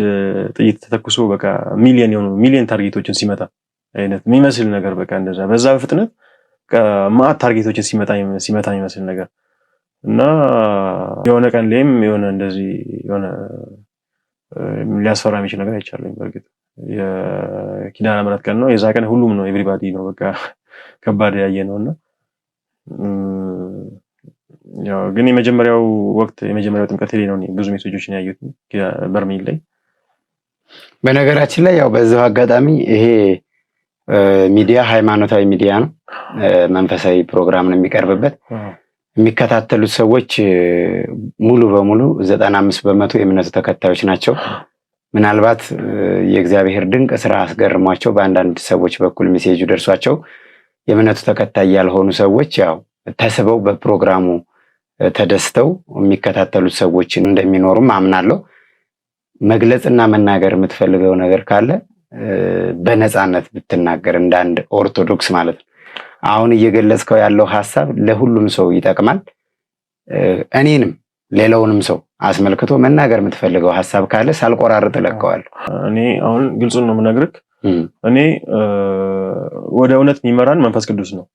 ጥይት ተተኩሶ በቃ ሚሊየን የሆኑ ሚሊየን target ኦችን ሲመታ አይነት የሚመስል ነገር፣ በቃ እንደዛ በዛ በፍጥነት ማአት target ኦችን ሲመታ የሚመስል ነገር። እና የሆነ ቀን ላይም የሆነ እንደዚህ የሆነ ሊያስፈራ የሚችል ነገር አይቻለኝ። በእርግጥ የኪዳነ ምሕረት ቀን ነው። የዛ ቀን ሁሉም ነው፣ everybody ነው በቃ ከባድ ያየ ነው። እና ያው ግን የመጀመሪያው ወቅት፣ የመጀመሪያው ጥምቀት ላይ ነው ብዙ ሜሴጆችን ያየሁት በርሜል ላይ። በነገራችን ላይ ያው በዛው አጋጣሚ ይሄ ሚዲያ ሃይማኖታዊ ሚዲያ ነው። መንፈሳዊ ፕሮግራም ነው የሚቀርብበት። የሚከታተሉት ሰዎች ሙሉ በሙሉ 95% የእምነቱ ተከታዮች ናቸው። ምናልባት የእግዚአብሔር ድንቅ ስራ አስገርሟቸው በአንዳንድ ሰዎች በኩል message ኡ ደርሷቸው የእምነቱ ተከታይ ያልሆኑ ሰዎች ያው ተስበው በፕሮግራሙ ተደስተው የሚከታተሉት ሰዎች እንደሚኖሩም አምናለሁ። መግለጽና መናገር የምትፈልገው ነገር ካለ በነፃነት ብትናገር፣ እንደ አንድ ኦርቶዶክስ ማለት ነው። አሁን እየገለጽከው ያለው ሀሳብ ለሁሉም ሰው ይጠቅማል። እኔንም ሌላውንም ሰው አስመልክቶ መናገር የምትፈልገው ሀሳብ ካለ ሳልቆራርጥ እለቀዋለሁ። እኔ አሁን ግልጹን ነው የምነግርህ። እኔ ወደ እውነት የሚመራን መንፈስ ቅዱስ ነው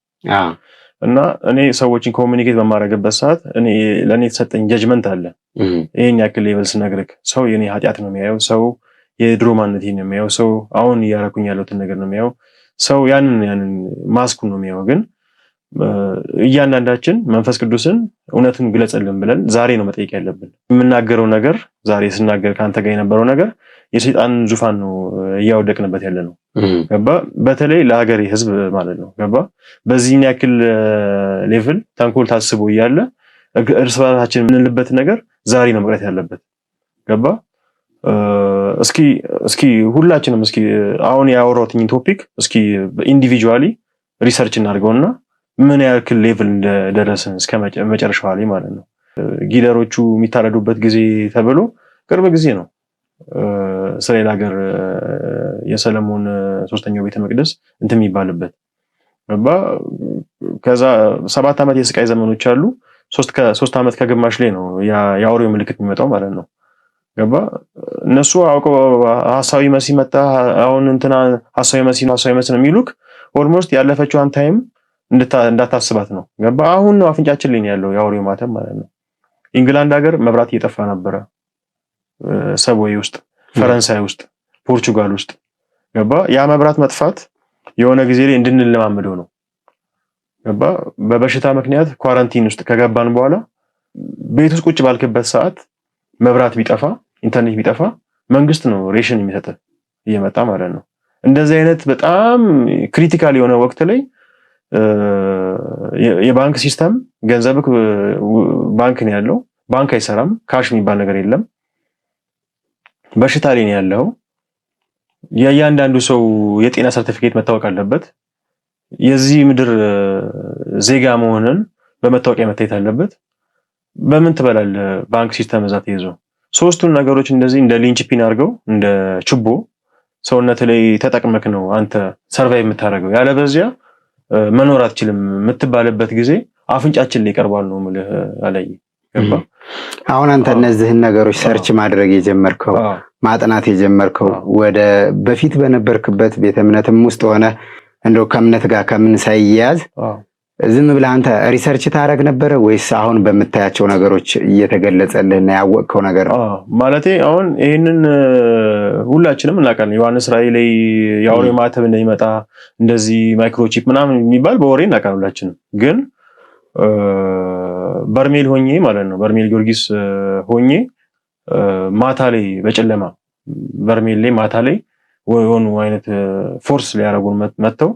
እና እኔ ሰዎችን communicate በማደርግበት ሰዓት እኔ ለእኔ የተሰጠኝ judgment አለ። ይሄን ያክል level ስነግርህ ሰው የኔ ኃጢአት ነው የሚያየው፣ ሰው የድሮ ማንነቴን ነው የሚያየው፣ ሰው አሁን እያደረኩኝ ያለሁትን ነገር ነው የሚያየው፣ ሰው ያንን ማስኩን ነው የሚያየው። ግን እያንዳንዳችን መንፈስ ቅዱስን እውነቱን ግለጽልን ብለን ዛሬ ነው መጠየቅ ያለብን። የምናገረው ነገር፣ ዛሬ ስናገር ከአንተ ጋር የነበረው ነገር የሰይጣንን ዙፋን ነው እያወደቅንበት ያለ ነው። ገባ? በተለይ ለሀገሬ ሕዝብ ማለት ነው። ገባ? በዚህን ያክል level ተንኮል ታስቦ እያለ እርስ በራሳችን የምንልበት ነገር ዛሬ ነው መቅረት ያለበት። ገባ? እስኪ ሁላችንም እስኪ አሁን ያወራሁትን topic እስኪ individually research እናድርገውና ምን ያክል level እንደደረስን እስከ መጨረሻዋ ላይ ማለት ነው። ጊደሮቹ የሚታረዱበት ጊዜ ተብሎ ቅርብ ጊዜ ነው እስራኤል ሀገር የሰለሞን ሶስተኛው ቤተ መቅደስ እንትን የሚባልበት፣ ገባ? ከዛ 7 ዓመት የስቃይ ዘመኖች አሉ። 3 ዓመት ከግማሽ ላይ ነው የአውሬው ምልክት የሚመጣው ማለት ነው። ገባ? እነሱ አውቀው ሀሳዊ መሲህ መጣ፣ አሁን እንትና ሀሳዊ መሲህ ነው፣ ሀሳዊ መሲህ ነው የሚሉክ almost ያለፈችዋን time እንዳታስባት ነው። ገባ? አሁን ነው አፍንጫችን ላይ ያለው የአውሬው ማተም ማለት ነው። ኢንግላንድ ሀገር መብራት እየጠፋ ነበረ፣ subway ውስጥ፣ ፈረንሳይ ውስጥ፣ ፖርቹጋል ውስጥ፣ ገባ? ያ መብራት መጥፋት የሆነ ጊዜ ላይ እንድንለማመደው ነው። ገባ? በበሽታ ምክንያት quarantine ውስጥ ከገባን በኋላ ቤት ውስጥ ቁጭ ባልክበት ሰዓት መብራት ቢጠፋ፣ ኢንተርኔት ቢጠፋ መንግስት ነው ሬሽን የሚሰጥ እየመጣ ማለት ነው። እንደዚህ አይነት በጣም critical የሆነ ወቅት ላይ የባንክ system፣ ገንዘብክ ባንክ ነው ያለው፣ ባንክ አይሰራም፣ cash የሚባል ነገር የለም። በሽታ ላይ ነው ያለው። የእያንዳንዱ ሰው የጤና ሰርቲፊኬት መታወቅ አለበት። የዚህ ምድር ዜጋ መሆንን በመታወቂያ መታየት አለበት። በምን ትበላለህ? ባንክ system እዛ ተይዞ ሶስቱን ነገሮች እንደዚህ እንደ linchpin አድርገው እንደ ችቦ ሰውነት ላይ ተጠቅመክ ነው አንተ survive የምታደርገው። ያለበዚያ መኖር አትችልም የምትባልበት ጊዜ አፍንጫችን ላይ ይቀርባል ነው የምልህ። አላይ ገባ? አሁን አንተ እነዚህን ነገሮች search ማድረግ የጀመርከው፣ ማጥናት የጀመርከው ወደ በፊት በነበርክበት ቤተ እምነትም ውስጥ ሆነ እንደው ከእምነት ጋር ከምን ሳይያያዝ ዝም ብለህ አንተ research ታደርግ ነበረ ወይስ አሁን በምታያቸው ነገሮች እየተገለጸልህና ያወቅከው ነገር ነው? ማለቴ አሁን ይህንን ሁላችንም እናውቃለን። ዮሐንስ ራእይ ላይ የአውሬው ማተብ እንደሚመጣ፣ እንደዚህ microchip ምናምን የሚባል በወሬ እናውቃለን ሁላችንም። ግን በርሜል ሆኜ ማለት ነው፣ በርሜል ጊዮርጊስ ሆኜ ማታ ላይ በጨለማ በርሜል ላይ ማታ ላይ የሆኑ አይነት force ሊያደርጉን መጥተው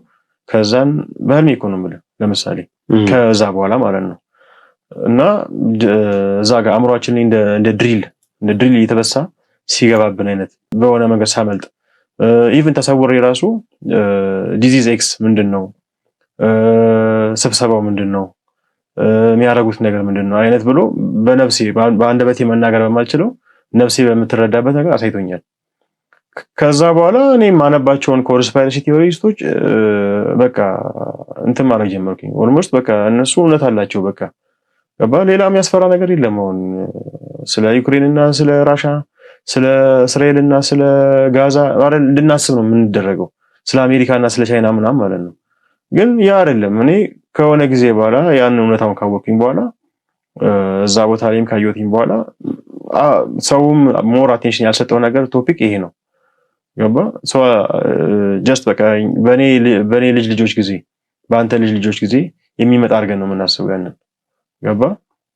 ከዛን በህልሜ እኮ ነው የምልህ፣ ለምሳሌ ከዛ በኋላ ማለት ነው እና እዛ ጋር አእምሯችን ላይ እንደ drill እየተበሳ ሲገባብን አይነት በሆነ መንገድ ሳመልጥ even ተሰውሬ ራሱ disease X ምንድን ነው፣ ስብሰባው ምንድን ነው፣ የሚያደርጉት ነገር ምንድን ነው አይነት ብሎ በነፍሴ በአንደበቴ መናገር በማልችለው ነፍሴ በምትረዳበት ነገር አሳይቶኛል። ከዛ በኋላ እኔ የማነባቸውን conspiracy theorist ኦች በቃ እንትን ማድረግ ጀመርኩኝ። Almost በቃ እነሱ እውነት አላቸው። በቃ ገባ። ሌላ የሚያስፈራ ነገር የለም። አሁን ስለ ዩክሬን እና ስለ ራሻ፣ ስለ እስራኤል እና ስለ ጋዛ አይደል እንድናስብ ነው የምንደረገው፣ ስለ አሜሪካ እና ስለ ቻይና ምናምን ማለት ነው። ግን ያ አይደለም። እኔ ከሆነ ጊዜ በኋላ ያን እውነታውን ካወቅኩኝ በኋላ፣ እዛ ቦታ ላይም ካየሁትኝ በኋላ፣ ሰውም more attention ያልሰጠው ነገር topic ይሄ ነው። ገባ? Just በቃ በእኔ ልጅ ልጆች ጊዜ፣ በአንተ ልጅ ልጆች ጊዜ የሚመጣ አድርገን ነው የምናስበው ያንን። ገባ?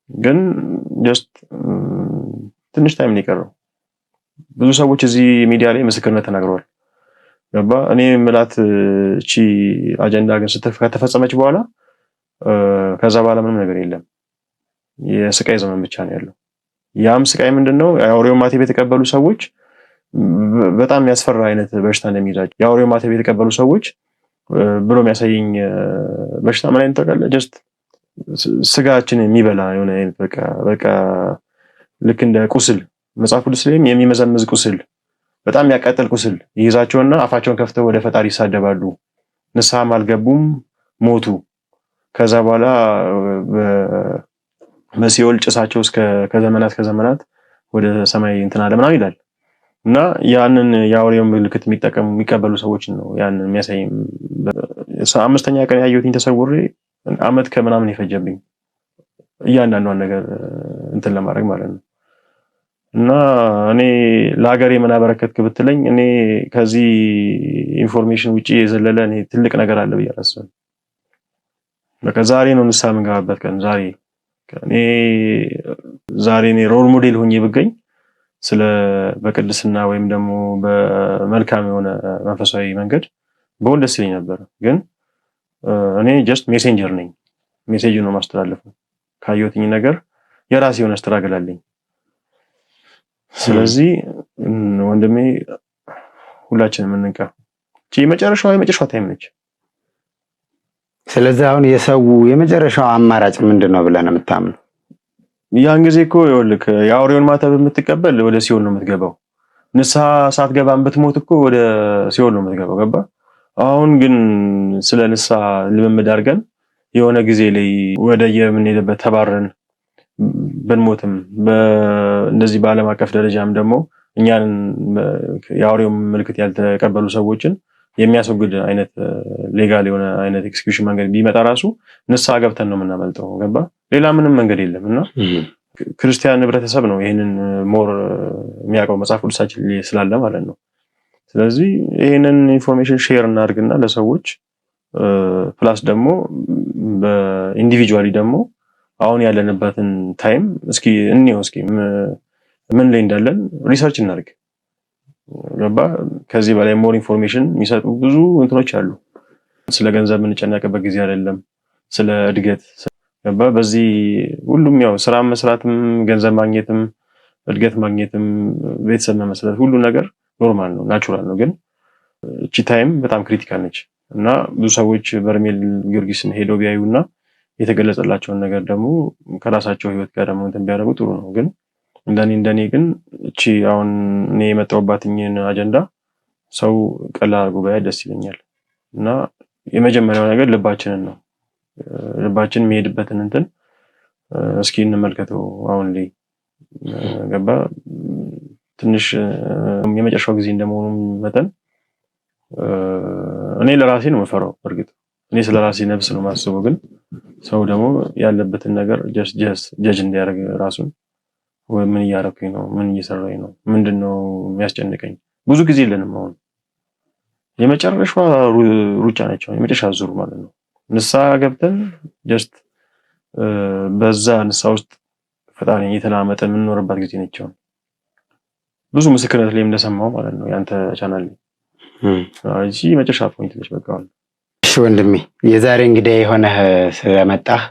ግን just ትንሽ time ነው የቀረው። ብዙ ሰዎች እዚህ ሚዲያ ላይ ምስክርነት ተናግረዋል። ገባ? እኔ ምላት እቺ አጀንዳ ግን ከተፈጸመች በኋላ ከዛ በኋላ ምንም ነገር የለም። የስቃይ ዘመን ብቻ ነው ያለው። ያም ስቃይ ምንድን ነው? የአውሬው ማተብ የተቀበሉ ሰዎች በጣም የሚያስፈራ አይነት በሽታ እንደሚይዛቸው፣ የአውሬው ማተብ የተቀበሉ ሰዎች ብሎ የሚያሳየኝ በሽታ ምን አይነት ታውቃለህ? Just ስጋችን የሚበላ የሆነ አይነት፣ በቃ ልክ እንደ ቁስል፣ መጽሐፍ ቅዱስ ላይም የሚመዘምዝ ቁስል፣ በጣም የሚያቃጥል ቁስል ይይዛቸውና አፋቸውን ከፍተው ወደ ፈጣሪ ይሳደባሉ። ንስሐም አልገቡም፣ ሞቱ። ከዛ በኋላ በሲኦል ጭሳቸው እስከ ከዘመናት ከዘመናት ወደ ሰማይ እንትን አለ ምናምን ይላል። እና ያንን የአውሬው ምልክት የሚጠቀሙ፣ የሚቀበሉ ሰዎችን ነው ያንን የሚያሳይ። አምስተኛ ቀን ያየሁትኝ ተሰውሬ አመት ከምናምን የፈጀብኝ እያንዳንዷን ነገር እንትን ለማድረግ ማለት ነው። እና እኔ ለሀገሬ ምን አበረከትክ ብትለኝ፣ እኔ ከዚህ information ውጪ የዘለለ እኔ ትልቅ ነገር አለ ብዬ አላስብም። በቃ ዛሬ ነው ንስሐ የምንገባበት ቀን ዛሬ። እኔ ዛሬ እኔ role model ሆኜ ብገኝ ስለ በቅድስና ወይም ደግሞ በመልካም የሆነ መንፈሳዊ መንገድ በሆን ደስ ይለኝ ነበር። ግን እኔ just messenger ነኝ። Message ነው ማስተላለፈው። ካየሁትኝ ነገር የራሴ የሆነ struggle አለኝ። ስለዚህ ወንድሜ፣ ሁላችንም እንንቃ። የመጨረሻዋ time ነች። ስለዚህ አሁን የሰው የመጨረሻው አማራጭ ምንድን ነው ብለህ ነው የምታምነው? ያን ጊዜ እኮ ይኸውልህ፣ የአውሬውን ማተብ የምትቀበል ወደ ሲኦል ነው የምትገባው። ንስሐ ሳትገባን ብትሞት እኮ ወደ ሲኦል ነው የምትገባው። ገባ? አሁን ግን ስለ ንስሐ ልምምድ አድርገን የሆነ ጊዜ ላይ ወደ የምንሄድበት ተባረን ብንሞትም፣ እንደዚህ በዓለም አቀፍ ደረጃም ደግሞ እኛን የአውሬው ምልክት ያልተቀበሉ ሰዎችን የሚያስወግድ አይነት legal የሆነ አይነት execution መንገድ ቢመጣ ራሱ ንስሐ ገብተን ነው የምናመልጠው። ገባ? ሌላ ምንም መንገድ የለም። እና ክርስቲያን ህብረተሰብ ነው ይህንን more የሚያውቀው፣ መጽሐፍ ቅዱሳችን ስላለ ማለት ነው። ስለዚህ ይህንን information share እናድርግና ለሰዎች፣ plus ደግሞ በ individually ደግሞ አሁን ያለንበትን time እስኪ እንየው፣ እስኪ ምን ላይ እንዳለን research እናድርግ። ገባ? ከዚህ በላይ more information የሚሰጡ ብዙ እንትኖች አሉ። ስለ ገንዘብ የምንጨነቅበት ጊዜ አይደለም፣ ስለ እድገት። ገባ? በዚህ ሁሉም ያው ስራ መስራትም፣ ገንዘብ ማግኘትም፣ እድገት ማግኘትም፣ ቤተሰብ መመስረት፣ ሁሉ ነገር normal ነው፣ natural ነው። ግን እቺ time በጣም critical ነች። እና ብዙ ሰዎች በርሜል ጊዮርጊስን ሄደው ቢያዩ እና የተገለጸላቸውን ነገር ደግሞ ከራሳቸው ህይወት ጋር ደግሞ እንትን ቢያደርጉ ጥሩ ነው። ግን እንደኔ ግን እቺ አሁን እኔ የመጣሁባትን አጀንዳ ሰው ቀላል አድርጎ ባያይ ደስ ይለኛል። እና የመጀመሪያው ነገር ልባችንን ነው። ልባችን የሚሄድበትን እንትን እስኪ እንመልከተው። አሁን ላይ፣ ገባ፣ ትንሽ የመጨረሻው ጊዜ እንደመሆኑ መጠን እኔ ለራሴ ነው የምፈራው። እርግጥ እኔ ስለ ራሴ ነፍስ ነው የማስበው፣ ግን ሰው ደግሞ ያለበትን ነገር just judge እንዲያደርግ ራሱን፣ ወይ ምን እያደረኩኝ ነው? ምን እየሰራኝ ነው? ምንድን ነው የሚያስጨንቀኝ? ብዙ ጊዜ የለንም። አሁን የመጨረሻዋ ሩጫ ነች፣ የመጨረሻ ዙር ማለት ነው። ንስሐ ገብተን just በዛ ንስሐ ውስጥ ፈጣሪ እየተላመጠ የምንኖርባት ጊዜ ነች። አሁን ብዙ ምስክርነት ላይ እንደሰማው ማለት ነው፣ ያንተ ቻናል ላይ እቺ የመጨረሻ point ነች። በቃ አሁን እሺ ወንድሜ፣ የዛሬ እንግዳ የሆነህ ስለመጣህ፣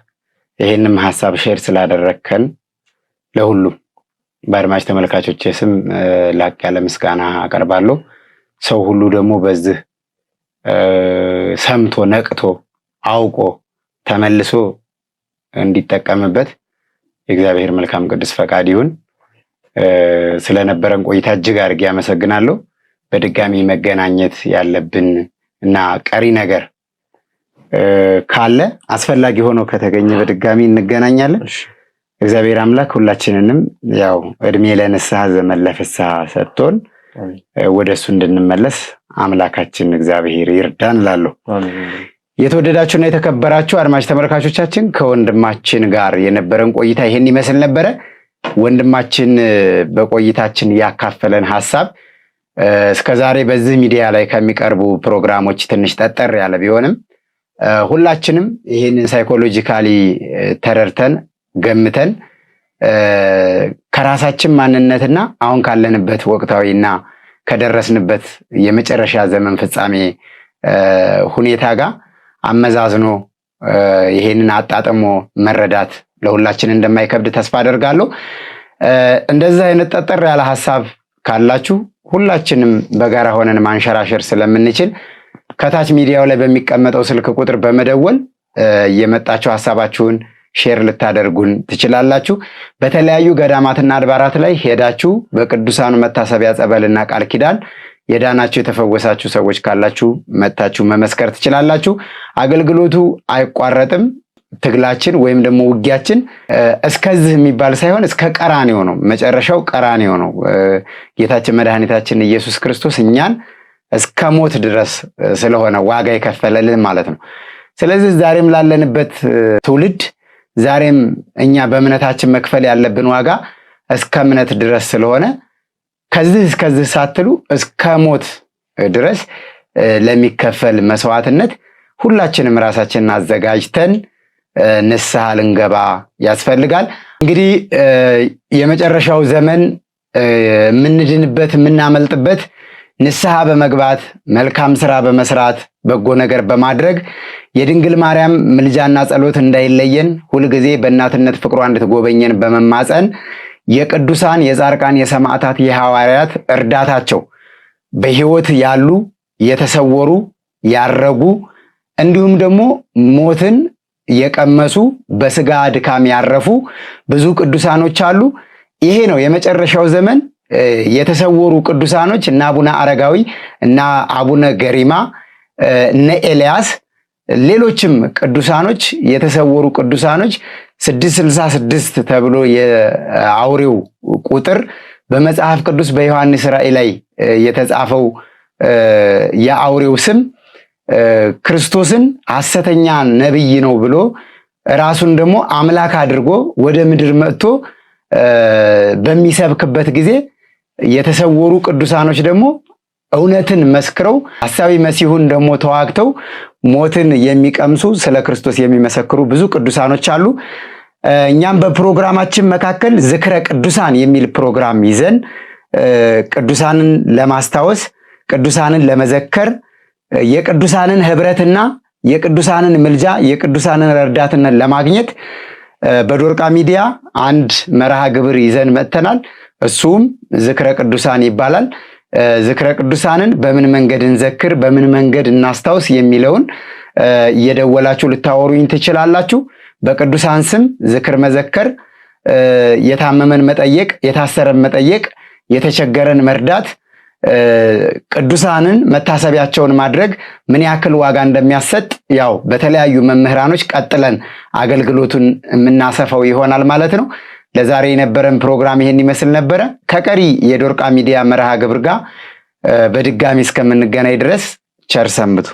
ይሄንም ሀሳብ share ስላደረግከን ለሁሉም በአድማጭ ተመልካቾች ስም ላቅ ያለ ምስጋና አቀርባለሁ። ሰው ሁሉ ደግሞ በዚህ ሰምቶ፣ ነቅቶ፣ አውቆ ተመልሶ እንዲጠቀምበት የእግዚአብሔር መልካም ቅዱስ ፈቃድ ይሁን። ስለነበረን ቆይታ እጅግ አድርጌ አመሰግናለሁ። በድጋሚ መገናኘት ያለብን እና ቀሪ ነገር ካለ፣ አስፈላጊ ሆኖ ከተገኘ በድጋሚ እንገናኛለን። እግዚአብሔር አምላክ ሁላችንንም ያው እድሜ ለንስሐ ዘመን ለፍስሐ ሰጥቶን ወደ እሱ እንድንመለስ አምላካችን እግዚአብሔር ይርዳን እላለሁ። የተወደዳችሁና የተከበራችሁ አድማጭ ተመልካቾቻችን ከወንድማችን ጋር የነበረን ቆይታ ይሄን ይመስል ነበረ። ወንድማችን በቆይታችን ያካፈለን ሀሳብ እስከዛሬ በዚህ ሚዲያ ላይ ከሚቀርቡ ፕሮግራሞች ትንሽ ጠጠር ያለ ቢሆንም ሁላችንም ይህንን psychologically ተረድተን ገምተን ከራሳችን ማንነትና አሁን ካለንበት ወቅታዊና ከደረስንበት የመጨረሻ ዘመን ፍጻሜ ሁኔታ ጋር አመዛዝኖ ይሄንን አጣጥሞ መረዳት ለሁላችን እንደማይከብድ ተስፋ አደርጋለሁ። እንደዚህ አይነት ጠጠር ያለ ሀሳብ ካላችሁ ሁላችንም በጋራ ሆነን ማንሸራሸር ስለምንችል ከታች ሚዲያው ላይ በሚቀመጠው ስልክ ቁጥር በመደወል እየመጣችሁ ሀሳባችሁን share ልታደርጉን ትችላላችሁ። በተለያዩ ገዳማትና አድባራት ላይ ሄዳችሁ በቅዱሳኑ መታሰቢያ ጸበልና ቃል ኪዳን የዳናችሁ የተፈወሳችሁ ሰዎች ካላችሁ መጥታችሁ መመስከር ትችላላችሁ። አገልግሎቱ አይቋረጥም። ትግላችን ወይም ደግሞ ውጊያችን እስከዚህ የሚባል ሳይሆን እስከ ቀራንዮ ነው። መጨረሻው ቀራንዮ ነው። ጌታችን መድኃኒታችን ኢየሱስ ክርስቶስ እኛን እስከ ሞት ድረስ ስለሆነ ዋጋ የከፈለልን ማለት ነው። ስለዚህ ዛሬም ላለንበት ትውልድ ዛሬም እኛ በእምነታችን መክፈል ያለብን ዋጋ እስከ እምነት ድረስ ስለሆነ ከዚህ እስከዚህ ሳትሉ እስከ ሞት ድረስ ለሚከፈል መስዋዕትነት ሁላችንም ራሳችንን አዘጋጅተን ንስሐ ልንገባ ያስፈልጋል። እንግዲህ የመጨረሻው ዘመን የምንድንበት የምናመልጥበት ንስሐ በመግባት መልካም ስራ በመስራት በጎ ነገር በማድረግ የድንግል ማርያም ምልጃና ጸሎት እንዳይለየን ሁልጊዜ በእናትነት ፍቅሯ እንድትጎበኘን በመማፀን የቅዱሳን የጻድቃን የሰማዕታት የሐዋርያት እርዳታቸው በሕይወት ያሉ የተሰወሩ ያረጉ እንዲሁም ደግሞ ሞትን የቀመሱ በስጋ ድካም ያረፉ ብዙ ቅዱሳኖች አሉ። ይሄ ነው የመጨረሻው ዘመን። የተሰወሩ ቅዱሳኖች እና አቡነ አረጋዊ እና አቡነ ገሪማ እነ ኤልያስ ሌሎችም ቅዱሳኖች የተሰወሩ ቅዱሳኖች 666 ተብሎ የአውሬው ቁጥር በመጽሐፍ ቅዱስ በዮሐንስ ራእይ ላይ የተጻፈው የአውሬው ስም ክርስቶስን ሐሰተኛ ነቢይ ነው ብሎ ራሱን ደግሞ አምላክ አድርጎ ወደ ምድር መጥቶ በሚሰብክበት ጊዜ የተሰወሩ ቅዱሳኖች ደግሞ እውነትን መስክረው ሐሳዊ መሲሁን ደግሞ ተዋግተው ሞትን የሚቀምሱ ስለ ክርስቶስ የሚመሰክሩ ብዙ ቅዱሳኖች አሉ። እኛም በፕሮግራማችን መካከል ዝክረ ቅዱሳን የሚል ፕሮግራም ይዘን ቅዱሳንን ለማስታወስ፣ ቅዱሳንን ለመዘከር፣ የቅዱሳንን ህብረትና የቅዱሳንን ምልጃ የቅዱሳንን ረዳትነት ለማግኘት በዶርቃ ሚዲያ አንድ መርሃ ግብር ይዘን መጥተናል። እሱም ዝክረ ቅዱሳን ይባላል። ዝክረ ቅዱሳንን በምን መንገድ እንዘክር፣ በምን መንገድ እናስታውስ የሚለውን እየደወላችሁ ልታወሩኝ ትችላላችሁ። በቅዱሳን ስም ዝክር መዘከር፣ የታመመን መጠየቅ፣ የታሰረን መጠየቅ፣ የተቸገረን መርዳት፣ ቅዱሳንን መታሰቢያቸውን ማድረግ ምን ያክል ዋጋ እንደሚያሰጥ ያው በተለያዩ መምህራኖች ቀጥለን አገልግሎቱን የምናሰፋው ይሆናል ማለት ነው። ለዛሬ የነበረን ፕሮግራም ይሄን ይመስል ነበረ። ከቀሪ የዶርቃ ሚዲያ መርሃ ግብር ጋር በድጋሚ እስከምንገናኝ ድረስ ቸር ሰንብቱ።